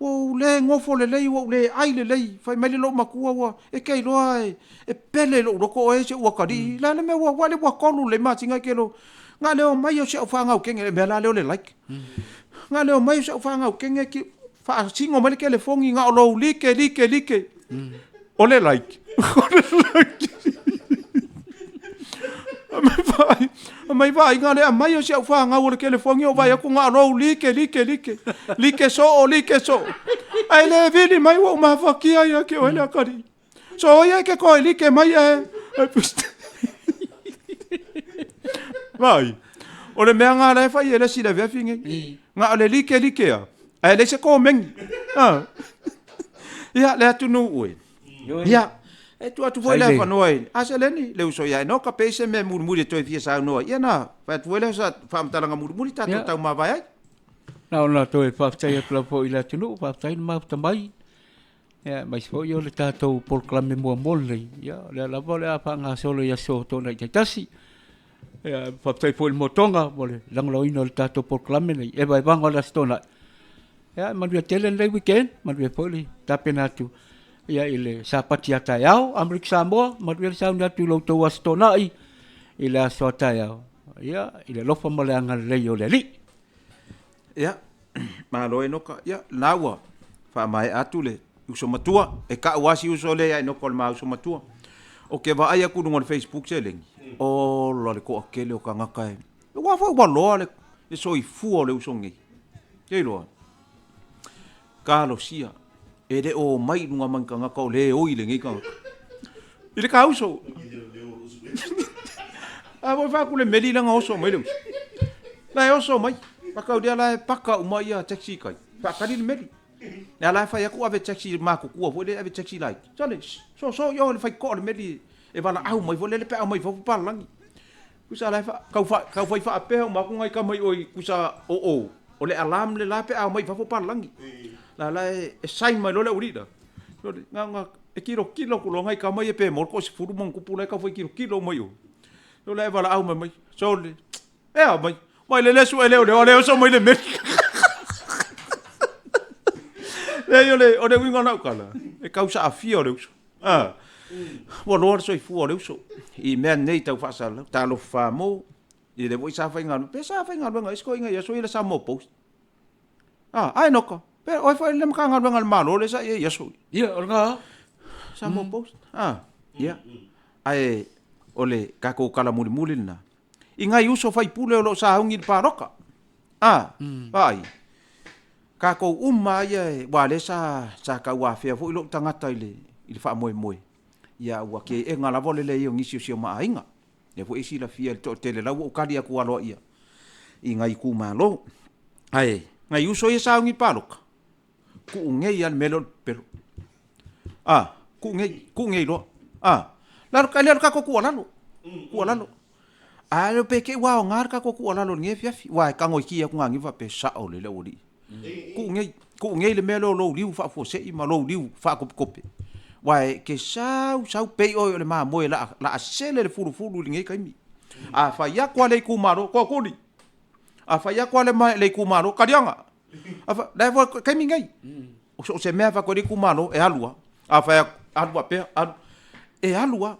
ua ou le nofo lelei, ua ou le ai lelei, fai mai le loomatua ua, e te iloa e pele i lou loto oe si ou atalii, le a le mea ua, ua le ua 3 lelei masina e te iloa, na le omai o si au fanau kene, le mea la lea o le like, na le omai o si au fanau kene e faasino mai le telefoni na o lou like, like, like, o le like, o le like. Mai vaaiga le aumai o si au fanau o le telefoni ou vaai atu na o lou like, like, like, like soo, like soo. Ae le vili mai ua ou mafatia ia te oe le atalii. Soia e ke koe like mai e. Vai. O le mea nga la e fai e le isi i le afiafi nei. Na o le like like a. Ae leai se komeni. Ia, le atunuu e. Ia, e tuu atu foi le avanoa i a Seleni, le uso ia Enoka, pe i se mea mulimuli e toe fia saunoa ai. Ia na fai atu foi lea o sa faamatalaga mulimuli tatou tau mavae ai. Na ona toe faafetai atu lava foi i le atunuu, faafetai le mafuta mai. Ia, aemaise foi o le tatou polokalame muamua lenei, ia, o lea lava o le a faagasolo i aso Toonai taitasi. Ia, faafetai foi i le Motoga mo le lagolagoina o le tatou polokalame lenei, e vaevaga o le Aso Toonai. Ia, manuia tele lenei weekend, manuia foi le tapena atu ia i le Sapati a taeao, Amerika Samoa, manuia le sauni atu i lo outou Aso Toonai i le aso a taeao, ia, i le alofa ma le agalelei o le Alii. Ia, malo Enoka. Ia, lena ua faamaea atu le uso matua. E tau lava si uso lea ia Enoka o le ma uso matua. Ou te vaai atu i luga o le Facebook seleni, ola le toatele o tagata e... Aua foi ua loa le soifua o le uso nei. Te iloa. Talosia, e le o omai i luga mai ni tagata o lea e oi i lenei tagata. I le ta uso. A foi fai atu le meli lea na oso mai le uso. La e oso mai. Mataulia la e paka uma ia taxi i tai. Faatali le meli. Lea la e fai atu ave taxi matutua foi lea ave taxi laiti. Sole, so so i o le faitotoa o le meli e valaau mai foi lele pe a omai fafo papalagi. Tusa la e tau tau fai faapea uma atu nai tama i o i tusa o o o le alarm le la pe a omai i fafo papalagi. La la e sign mai loa le aualii la. Sole, na ona e tilotilo atu loa nai tama ia pe maua le toasefulu ma ona tupu la e tau fai tilotilo uma i o. Sole ae valaau mai mai, sole, e a mai, mai le le sue leo leo a le oso mai le meli. Leai o le, o le uiga o lau tala, e tau saafia o le uso. Ah, ua loa le soifua o le uso i mea nei tau faasalalau. Talofa mo, i le foi sa faigaluega, pe sa faigaluega ai si toeaina i aso ia le Samoa Post. Ah, ai Noka, pe oe foi le Matagaluega a le Malo lea sa i ai i aso ia. Ia, o lena. Samoa Post. Ah, ia. Ae o le tatou tala mulimuli lena. I nai uso faipule o lo o sauni i le palota. Ah, vaai. Tatou uma lava ia, aua lea sa, sa tau afea foi lou tagata i le, i le faamoemoe. Ia ua keega lava o le leai o nisi o si o ma aiga. Lea foi e silafia e le toatele, la ua ou tali atu aloaia i nai itumalo. Ae, nai uso ia sauni i le palota, tuu nei lava le mea lea o le pepelo. A, tuu nei, tuu nei loa. A, lalo, e le o le tatou tuualalo, tuualalo. A le pe te i ua aoga le tatou tuualalo i lenei afiafi, aua e tago i ki atu nanei faapea, sao lelei le aualii. Tuu nei, tuu nei le mea lea o lou liu faafuasei ma lou liu faatopetope. Aua e te sau sau pei oe o le mamoe o le a sele le fulufulu i lenei taimi. A fai atu lava le itumalo, Tootuli, a fai atu lava le itumalo, Kaliaga, la e foi taimi nei. So o se mea e fai atu ai le itumalo, e alu lava. A fai atu, alu faapea, alu. E alu lava.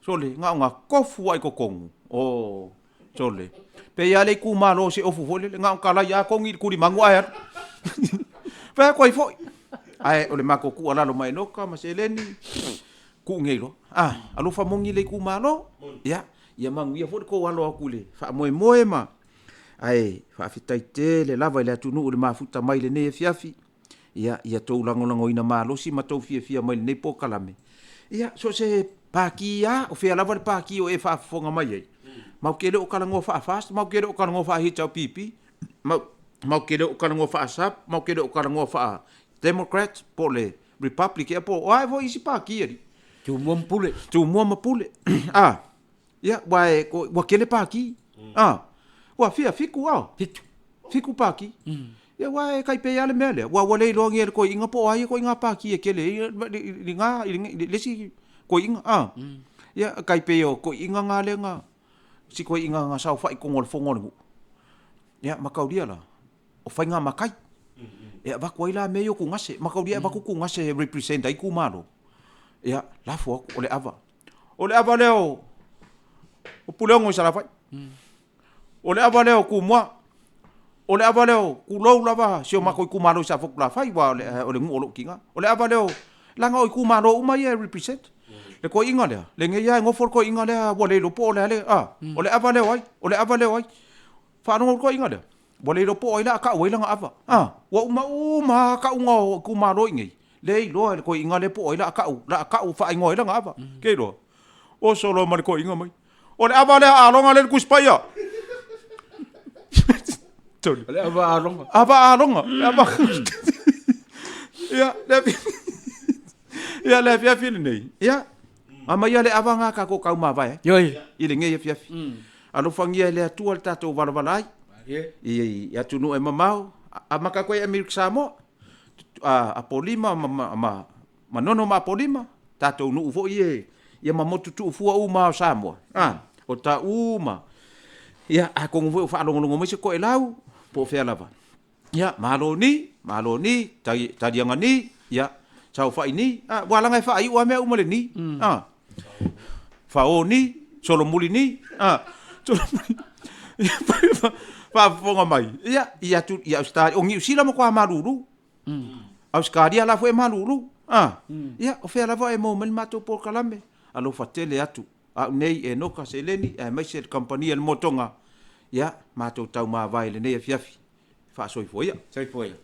Sole, na ona tofu lava i totonu. Oh, sole. Pei lava le itumalo o se ofu foi lele, na ona talai lava togi i le tulimanu ae alu. Fai atu ai foi. Ae o le matou tuualalo ma Enoka ma Seleni, tuu nei loa. Ah, alofa moni le itumalo. Ia, ia manuia foi le tou alo atu i le faamoemoe ma ae faafetai tele lava i le atunuu i le mafuta mai i lenei afiafi. Ia, ia tou lagolagoina malosi ma tou fiafia mai i lenei polokalame. Ia, so o se Pati lava, o fea lava le Pati o e faafofoga mai ai, matou te le o talanoa faa-FAST, matou te le o talanoa faa-HRPP, matou te le o talanoa faa-SUPP, matou te le o talanoa faa-Democrat po o le Republic ea po o a foi isi Pati alii. Tumua ma Pule. Tumua ma Pule. A, ia, aua e, ua tele Pati. A, ua fia, fitu a? Fitu. Fitu Pati. Ia aua e tai pei lava le mea lea, aua ua le iloa nei e le toeaina po o ai ituaiga Pati e tele ai i lena, i le isi toeaina, a. Ia, e tai pei o toeaiina na lea na, si toeaina na saofai i totonu o le fono a le nuu, ia mataulia la, o faiga matai. E avatu ai la mea ia o tugase, mataulia e avatu tugase e represent ai itumalo, ia, lafo atu, o le ava. O le ava lea o Puleono i Salafai. O le ava lea o Tumua. O le ava lea o, tulou lava si o matou itumalo i Safotulafai, aua o le nuu o lou tina. O le ava lea o, leaga o itumalo uma ia e represent. Le toeaina lea, lenei lava e nofo le toeaina lea ua le iloa po o le a le, a, o le ava lea o ai, o le ava lea o ai. Faalogo i le toeaina lea, ua le iloa po o ai o le a tau ai lana ava. A, ua uma uma lava tauga o itumalo i inei, le iloa e le toeaina lea po o ai o le a tau, o le a tau faaigoa ai lana ava. Ke iloa? Oso loa ma le toeaina mai. O le ava lea a Aloga lea i le Tusi Paia. O le ava a Aloga. Ava a Aloga. Le ava. Ia, le Ia, le afiafi lenei. Ia, aumaia le ava lena tatou taumavae ai. Ioe. I lenei afiafi. Alofagia e le Atua le tatou valavala ai. I atunuu e mamao, amata atu ai i Amerika Samoa, Apolima ma Manono ma Apolima, tatou nuu foi ia, ia ma motu tuufua uma o Samoa, a, o ta uma. Ia, atonu foi o faalogologo mai se toelau, po o fea lava. Ia, malo ni, malo ni, taliaga ni, ia, saofai ni, a, ua laga e faaiu lava mea uma i le ni, a, fao ni, solomuli ni, a, solomuli, faafofoga mai, ia, i atu, i Ausetalia, o Niu Sila matua malulu, Ausetalia la foi e malulu, a, ia, o fea lava e maua mai le matou polokalame, alofa tele atu, au nei Enoka Seleni aemaise le kamupani a le Motoga, ia, matou taumavae i lenei afiafi, faasoifua ia. Soifua ia.